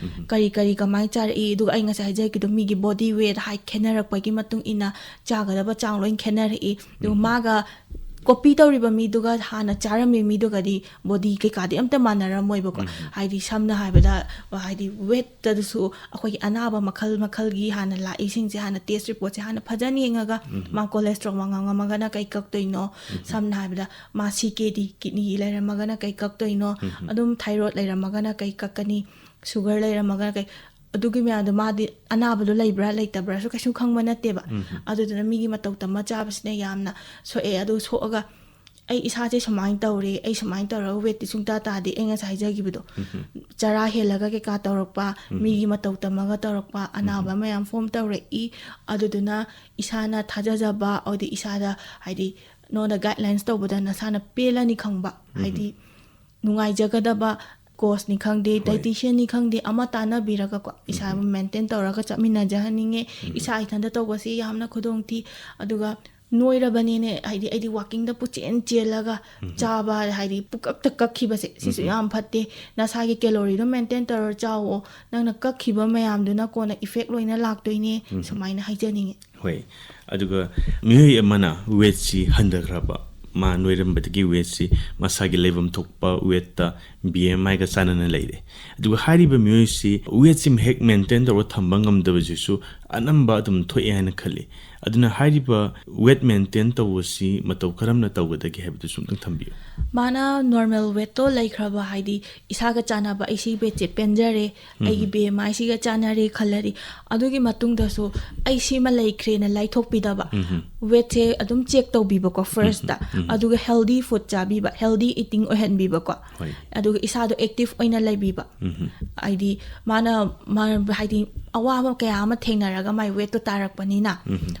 ꯀꯔꯤ ꯀꯔꯤ ꯀꯃꯥꯏꯅ ꯆꯥꯔꯛꯏ, ꯑꯗꯨꯒ ꯑꯩ ꯉꯁꯥꯏ ꯍꯥꯏꯖꯈꯤꯗꯣ, ꯃꯤꯒꯤ body weight, height ꯈꯦꯠꯅꯔꯛꯄꯒꯤ ꯃꯇꯨꯡ ꯏꯟꯅ ꯆꯥꯒꯗꯕ ꯆꯥꯡ ꯂꯣꯏ ꯈꯦꯠꯅꯔꯛꯏ꯫ ꯑꯗꯨꯒ ꯃꯥꯒ copy ꯇꯧꯔꯤꯕ ꯃꯤꯗꯨꯒ ꯍꯥꯟꯅ ꯆꯥꯔꯝꯃꯤ ꯃꯤꯗꯨꯒꯗꯤ body ꯀꯩꯀꯥꯗꯤ ꯑꯝꯇ ꯃꯥꯟꯅꯔꯝꯃꯣꯏꯕꯀꯣ꯫ ꯍꯥꯏꯗꯤ, ꯁꯝꯅ ꯍꯥꯏꯕꯗ, ꯍꯥꯏꯗꯤ, weightꯇꯁꯨ ꯑꯩꯈꯣꯏꯒꯤ ꯑꯅꯥꯕ ꯃꯈꯜ ꯃꯈꯜꯒꯤ ꯍꯥꯟꯅ ꯂꯥꯛꯏꯁꯤꯡꯁꯦ ꯍꯥꯟꯅ test reportꯁꯦ ꯍꯥꯟꯅ ꯐꯖꯅ ꯌꯦꯡꯉꯒ, ꯃꯥ cholesterol ꯋꯥꯡꯉꯝꯃꯒꯅ ꯀꯩ ꯀꯛꯇꯣꯏꯅꯣ, ꯁꯝꯅ ꯍꯥꯏꯕꯗ, ꯃꯥ C K D, kidney ꯂꯩꯔꯝꯃꯒꯅ ꯀꯩ ꯀꯛꯇꯣꯏꯅꯣ, ꯑꯗꯨꯝ thyroid ꯂꯩꯔꯝꯃꯒꯅ ꯀꯩ ꯀꯛꯀꯅꯤ, sugar ꯂꯩꯔꯝꯃꯒꯅ ꯀꯩ, ꯑꯗꯨꯒꯤ ꯃꯌꯥꯝꯗꯣ ꯃꯥꯗꯤ ꯑꯅꯥꯕꯗꯣ ꯂꯩꯕ꯭ꯔꯥ ꯂꯩꯇꯕ꯭ꯔꯥꯁꯨ ꯀꯩꯁꯨ ꯈꯪꯕ ꯅꯠꯇꯦꯕ꯫ ꯑꯗꯨꯗꯨꯅ ꯃꯤꯒꯤ ꯃꯇꯧ ꯇꯝꯃ ꯆꯥꯕꯁꯤꯅ ꯌꯥꯝꯅ ꯁꯣꯛꯑꯦ꯫ ꯑꯗꯨ ꯁꯣꯛꯑꯒ ꯑꯩ ꯏꯁꯥꯁꯦ ꯁꯨꯃꯥꯏꯅ ꯇꯧꯔꯦ, ꯑꯩ ꯁꯨꯃꯥꯏꯅ ꯇꯧꯔꯒ weightꯇꯤ ꯁꯨꯡꯇꯥ ꯇꯥꯗꯦ, ꯑꯩ ꯉꯁꯥꯏ ꯍꯥꯏꯖꯈꯤꯕꯗꯣ, ꯆꯔꯥ ꯍꯦꯜꯂꯒ ꯀꯩꯀꯥ ꯇꯧꯔꯛꯄ, ꯃꯤꯒꯤ ꯃꯇꯧ ꯇꯝꯃꯒ ꯇꯧꯔꯛꯄ ꯑꯅꯥꯕ ꯃꯌꯥꯝ form ꯇꯧꯔꯛꯏ꯫ ꯑꯗꯨꯗꯨꯅ ꯏꯁꯥꯅ ꯊꯥꯖꯖꯕ, ꯑꯗꯩ ꯏꯁꯥꯗ, ꯍꯥꯏꯗꯤ, ꯅꯉꯣꯟꯗ guidelines ꯇꯧꯕꯗ ꯅꯁꯥꯅ ꯄꯦꯜꯂꯅꯤ ꯈꯪꯕ, ꯍꯥꯏꯗꯤ, ꯅꯨꯡꯉꯥꯏꯖꯒꯗꯕ coachꯅꯤ ꯈꯪꯗꯦ, dietitianꯅꯤ ꯈꯪꯗꯦ, ꯑꯃ ꯇꯥꯟꯅꯕꯤꯔꯒꯀꯣ, ꯏꯁꯥꯕꯨ maintain ꯇꯧꯔꯒ ꯆꯠꯃꯤꯟꯅꯖꯍꯟꯅꯤꯡꯉꯦ꯫ ꯏꯁꯥ ꯏꯊꯟꯇ ꯇꯧꯕꯁꯤ ꯌꯥꯝꯅ ꯈꯨꯗꯣꯡ ꯊꯤ꯫ ꯑꯗꯨꯒ ꯅꯣꯏꯔꯕꯅꯦꯅꯦ, ꯍꯥꯏꯗꯤ, ꯑꯩꯗꯤ walkingꯗ ꯄꯨꯆꯦꯟ ꯆꯦꯜꯂꯒ ꯆꯥꯕ, ꯍꯥꯏꯗꯤ, ꯄꯨꯀꯛꯇ ꯀꯛꯈꯤꯕꯁꯦ, ꯁꯤꯁꯨ ꯌꯥꯝ ꯐꯠꯇꯦ꯫ ꯅꯁꯥꯒꯤ calorie ꯗꯣ maintain ꯇꯧꯔ ꯆꯥꯎꯑꯣ, ꯅꯪꯅ ꯀꯛꯈꯤꯕ ꯃꯌꯥꯝꯗꯨꯅ ꯀꯣꯟꯅ effect ꯂꯣꯏꯅ ꯂꯥꯛꯇꯣꯏꯅꯦ, ꯁꯨꯃꯥꯏꯅ ꯍꯥꯏꯖꯅꯤꯡꯉꯤ꯫ ꯍꯣꯏ꯫ ꯑꯗꯨꯒ ꯃꯤꯑꯣꯏ ꯑꯃꯅ weightꯁꯤ ꯍꯟꯊꯈ꯭ꯔꯕ, ꯃꯥ ꯅꯣꯏꯔꯝꯕꯗꯒꯤ weightꯁꯤ ꯃꯁꯥꯒꯤ ꯂꯩꯐꯝ ꯊꯣꯛꯄ weightꯇ, B M Iꯒ ꯆꯥꯟꯅꯅ ꯂꯩꯔꯦ꯫ ꯑꯗꯨꯒ ꯍꯥꯏꯔꯤꯕ ꯃꯤꯑꯣꯏꯁꯤ weightꯁꯤ ꯍꯦꯛ maintain ꯇꯧꯔꯒ ꯊꯝꯕ ꯉꯝꯗꯕꯁꯤꯁꯨ ꯑꯅꯝꯕ ꯑꯗꯨꯝ ꯊꯣꯛꯑꯦ ꯍꯥꯏꯅ ꯈꯜꯂꯤ꯫ ꯑꯗꯨꯅ ꯍꯥꯏꯔꯤꯕ weight maintain ꯇꯧꯕꯁꯤ ꯃꯇꯧ ꯀꯔꯝꯅ ꯇꯧꯒꯗꯒꯦ ꯍꯥꯏꯕꯗꯨꯁꯨ ꯑꯝꯇꯪ ꯊꯝꯕꯤꯌꯨ꯫ ꯃꯥꯅ normal weightꯇꯣ ꯂꯩꯈ꯭ꯔꯕ, ꯍꯥꯏꯗꯤ ꯏꯁꯥꯒ ꯆꯥꯟꯅꯕ, "ꯑꯩ ꯁꯤ weightꯁꯦ ꯄꯦꯟꯖꯔꯦ, ꯑꯩꯒꯤ BMIꯁꯤꯒ ꯆꯥꯟꯅꯔꯦ" ꯈꯜꯂꯗꯤ, ꯑꯗꯨꯒꯤ ꯃꯇꯨꯡꯗꯁꯨ "ꯑꯩ ꯁꯤꯃ ꯂꯩꯈ꯭ꯔꯦꯅ" ꯂꯥꯏꯊꯣꯛꯄꯤꯗꯕ꯫ Weightꯁꯦ ꯑꯗꯨꯝ check ꯇꯧꯕꯤꯕꯀꯣ firstꯇ꯫ ꯑꯗꯨꯒ healthy food ꯆꯥꯕꯤꯕ, healthy eating ꯑꯣꯏꯍꯟꯕꯤꯕꯀꯣ꯫ ꯍꯣꯏ꯫ ꯑꯗꯨꯒ ꯏꯁꯥꯗꯣ active ꯑꯣꯏꯅ ꯂꯩꯕꯤꯕ꯫ ꯍꯥꯏꯗꯤ ꯃꯥꯅ, ꯃꯥ ꯍꯥꯏꯗꯤ ꯑꯋꯥꯕ ꯀꯌꯥ ꯑꯃ ꯊꯦꯡꯅꯔꯒ ꯃꯥꯏ weightꯇꯣ ꯇꯥꯔꯛꯄꯅꯤꯅ,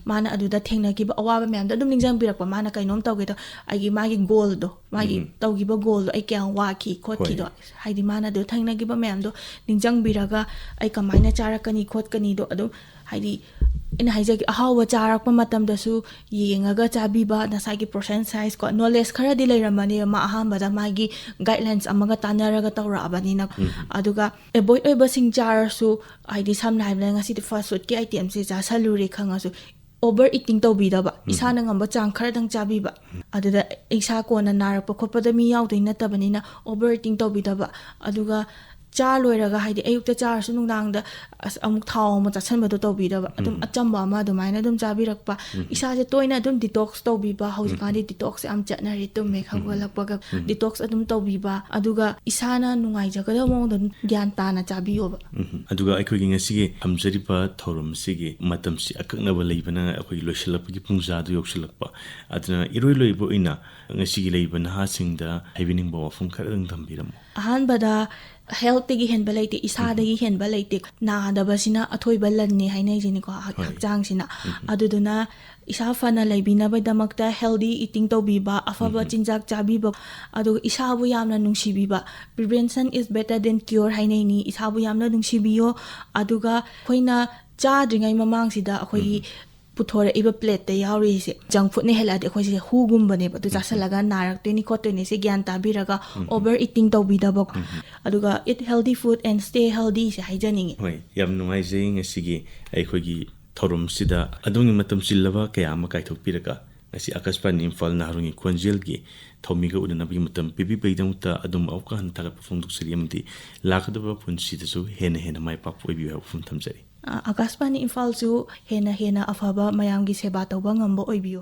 ꯃꯥꯅ ꯑꯗꯨꯗ ꯊꯦꯡꯅꯈꯤꯕ ꯑꯋꯥꯕ ꯃꯌꯥꯝꯗꯣ ꯑꯗꯨꯝ ꯅꯤꯡꯁꯤꯡꯕꯤꯔꯛꯄ꯫ ꯃꯥꯅ ꯀꯩꯅꯣꯝ ꯇꯧꯒꯦ ꯇꯧ, ꯑꯩꯒꯤ, ꯃꯥꯒꯤ goalꯗꯣ, ꯃꯥꯒꯤ ꯇꯧꯈꯤꯕ goalꯗꯣ, ꯑꯩ ꯀꯌꯥꯝ ꯋꯥꯈꯤ ꯈꯣꯠꯈꯤꯗꯣ, ꯍꯣꯏ꯫ ꯍꯥꯏꯗꯤ ꯃꯥꯅ ꯑꯗꯨ ꯊꯦꯡꯅꯈꯤꯕ ꯃꯌꯥꯝꯗꯣ ꯅꯤꯡꯁꯤꯡꯕꯤꯔꯒ, ꯑꯩ ꯀꯃꯥꯏꯅ ꯆꯥꯔꯛꯀꯅꯤ ꯈꯣꯠꯀꯅꯤꯗꯣ ꯑꯗꯨꯝ, ꯍꯥꯏꯗꯤ ꯑꯩꯅ ꯍꯥꯏꯖꯒꯦ, ꯑꯍꯥꯎꯕ ꯆꯥꯔꯛꯄ ꯃꯇꯝꯗꯁꯨ ꯌꯦꯡꯉꯒ ꯆꯥꯕꯤꯕ, ꯉꯁꯥꯏꯒꯤ portion sizeꯀꯣ, knowledge ꯈꯔꯗꯤ ꯂꯩꯔꯝꯃꯅꯦꯕ ꯃꯥ ꯑꯍꯥꯟꯕꯗ ꯃꯥꯒꯤ guidelines ꯑꯃꯒ ꯇꯥꯟꯅꯔꯒ ꯇꯧꯔꯛꯑꯕꯅꯤꯅ꯫ ꯑꯗꯨꯒ avoid ꯑꯣꯏꯕꯁꯤꯡ ꯆꯥꯔꯁꯨ, ꯍꯥꯏꯗꯤ ꯁꯝꯅ ꯍꯥꯏꯔꯕꯗ ꯉꯁꯤꯗꯤ fast foodꯀꯤ itemꯁꯦ ꯆꯥꯁꯜꯂꯨꯔꯦ ꯈꯪꯉꯁꯨ, over eating ꯇꯧꯕꯤꯗꯕ, ꯏꯁꯥꯅ ꯉꯝꯕ ꯆꯥꯡ ꯈꯔꯗꯪ ꯆꯥꯕꯤꯕ꯫ ꯑꯗꯨꯗ ꯏꯁꯥ ꯀꯣꯟꯅ ꯅꯥꯔꯛꯄ ꯈꯣꯠꯄꯗ ꯃꯤ ꯌꯥꯎꯗꯣꯏ ꯅꯠꯇꯕꯅꯤꯅ over eating ꯇꯧꯕꯤꯗꯕ꯫ ꯑꯗꯨꯒ ꯆꯥ ꯂꯣꯏꯔꯒ, ꯍꯥꯏꯗꯤ ꯑꯌꯨꯛꯇ ꯆꯥꯔꯁꯨ ꯅꯨꯡꯗꯥꯡꯗ ꯑꯁ ꯑꯃꯨꯛ ꯊꯥꯎ ꯑꯃ ꯆꯥꯁꯟꯕꯗꯣ ꯇꯧꯕꯤꯗꯕ, ꯑꯗꯨꯝ ꯑꯆꯝꯕ ꯑꯃ ꯑꯗꯨꯃꯥꯏꯅ ꯑꯗꯨꯝ ꯆꯥꯕꯤꯔꯛꯄ꯫ ꯏꯁꯥꯁꯦ ꯇꯣꯏꯅ ꯑꯗꯨꯝ detox ꯇꯧꯕꯤꯕ꯫ ꯍꯧꯖꯤꯛꯀꯥꯟꯗꯤ detox ꯌꯥꯝ ꯆꯠꯅꯔꯤ, ꯇꯨꯝꯃꯦ ꯍꯧꯒꯠꯂꯛꯄꯒ detox ꯑꯗꯨꯝ ꯇꯧꯕꯤꯕ꯫ ꯑꯗꯨꯒ ꯏꯁꯥꯅ ꯅꯨꯡꯉꯥꯏꯖꯒꯗꯕ ꯃꯑꯣꯡꯗ ꯑꯗꯨꯝ ꯒ꯭ꯌꯥꯟ ꯇꯥꯅ ꯆꯥꯕꯤꯌꯣꯕ꯫ ꯎꯝ꯫ ꯑꯗꯨꯒ ꯑꯩꯈꯣꯏꯒꯤ ꯉꯁꯤꯒꯤ ꯊꯝꯖꯔꯤꯕ ꯊꯧꯔꯝꯁꯤꯒꯤ ꯃꯇꯝꯁꯤ ꯑꯀꯛꯅꯕ ꯂꯩꯕꯅ ꯑꯩꯈꯣꯏꯒꯤ ꯂꯣꯏꯁꯤꯜꯂꯛꯄꯒꯤ ꯄꯨꯡꯖꯥꯗꯨ ꯌꯧꯁꯤꯜꯂꯛꯄ꯫ ꯑꯗꯨꯅ ꯏꯔꯣꯏ ꯂꯣꯏꯕ ꯑꯣꯏꯅ ꯉꯁꯤꯒꯤ ꯂꯩꯕ ꯅꯍꯥꯁꯤꯡꯗ ꯍꯥꯏꯕꯤꯅꯤꯡꯕ ꯋꯥꯐꯝ ꯈꯔꯗꯪ ꯊꯝꯕꯤꯔꯝꯃꯨ꯫ ꯑꯍꯥꯟꯕꯗ healthꯇꯒꯤ ꯍꯦꯟꯕ ꯂꯩꯇꯦ, ꯏꯁꯥꯗꯒꯤ ꯍꯦꯟꯕ ꯂꯩꯇꯦ꯫ ꯅꯥꯗꯕꯁꯤꯅ ꯑꯊꯣꯏꯕ ꯂꯟꯅꯤ ꯍꯥꯏꯅꯩꯁꯤꯅꯤꯀꯣ, ꯍꯛ-, ꯍꯣꯏ꯫ ꯍꯛꯆꯥꯡꯁꯤꯅ꯫ ꯑꯗꯨꯗꯨꯅ ꯏꯁꯥ ꯐꯅ ꯂꯩꯕꯤꯅꯕꯒꯤꯗꯃꯛꯇ healthy eating ꯇꯧꯕꯤꯕ, ꯑꯐꯕ ꯆꯤꯟꯖꯥꯛ ꯆꯥꯕꯤꯕ, ꯑꯗꯨꯒ ꯏꯁꯥꯕꯨ ꯌꯥꯝꯅ ꯅꯨꯡꯁꯤꯕꯤꯕ꯫ Prevention is better than cure ꯍꯥꯏꯅꯩꯅꯤ꯫ ꯏꯁꯥꯕꯨ ꯌꯥꯝꯅ ꯅꯨꯡꯁꯤꯕꯤꯌꯣ꯫ ꯑꯗꯨꯒ ꯑꯩꯈꯣꯏꯅ ꯆꯥꯗ꯭ꯔꯤꯉꯩ ꯃꯃꯥꯡꯁꯤꯗ ꯑꯩꯈꯣꯏꯒꯤ ꯄꯨꯊꯣꯔꯛꯏꯕ plateꯇ ꯌꯥꯎꯔꯤꯁꯦ junk foodꯅ ꯍꯦꯜꯂꯛꯑꯗꯤ ꯑꯩꯈꯣꯏꯁꯦ ꯍꯨꯒꯨꯝꯕꯅꯦꯕ꯫ ꯑꯗꯨ ꯆꯥꯁꯜꯂꯒ ꯅꯥꯔꯛꯇꯣꯏꯅꯤ ꯈꯣꯠꯇꯣꯏꯅꯤ ꯁꯤ ꯒ꯭ꯌꯥꯟ ꯇꯥꯕꯤꯔꯒ over eating ꯇꯧꯕꯤꯗꯕ꯫ ꯑꯗꯨꯒ eat healthy food and stay healthy ꯁꯦ ꯍꯥꯏꯖꯅꯤꯡꯉꯤ꯫ ꯍꯣꯏ, ꯌꯥꯝ ꯅꯨꯡꯉꯥꯏꯖꯩ ꯉꯁꯤꯒꯤ ꯑꯩꯈꯣꯏꯒꯤ ꯊꯧꯔꯝꯁꯤꯗ ꯑꯗꯣꯝꯒꯤ ꯃꯇꯝ ꯆꯤꯜꯂꯕ ꯀꯌꯥ ꯑꯃ ꯀꯥꯏꯊꯣꯛꯄꯤꯔꯒ ꯉꯁꯤ ꯑꯀꯥꯁꯕꯥꯅꯤ ꯏꯝꯐꯥꯜ ꯅꯍꯥꯔꯣꯜꯒꯤ ꯈꯣꯟꯖꯦꯜꯒꯤ ꯊꯧꯃꯤꯒ ꯎꯅꯅꯕꯒꯤ ꯃꯇꯝ ꯄꯤꯕꯤꯕꯒꯤꯗꯃꯛꯇ ꯑꯗꯣꯝꯕꯨ ꯑꯃꯨꯛꯀ ꯍꯟꯅ ꯊꯥꯒꯠꯄ ꯐꯣꯡꯗꯣꯛꯆꯔꯤ ꯑꯃꯗꯤ ꯂꯥꯛꯀꯗꯕ ꯄꯨꯟꯁꯤꯗꯁꯨ ꯍꯦꯟꯅ ꯍꯦꯟꯅ ꯃꯥꯏ ꯄꯥꯛꯄ ꯑꯣꯏꯕꯤꯌꯨ ꯍꯥꯏꯕ ꯋꯥꯐꯝ ꯊꯝꯖꯔꯤ꯫ ꯑ, ꯑꯀꯥꯁꯕꯥꯅꯤ ꯏꯝꯐꯥꯜꯁꯨ ꯍꯦꯟꯅ ꯍꯦꯟꯅ ꯑꯐꯕ ꯃꯌꯥꯝꯒꯤ ꯁꯦꯕꯥ ꯇꯧꯕ ꯉꯝꯕ ꯑꯣꯏꯕꯤꯌꯨ꯫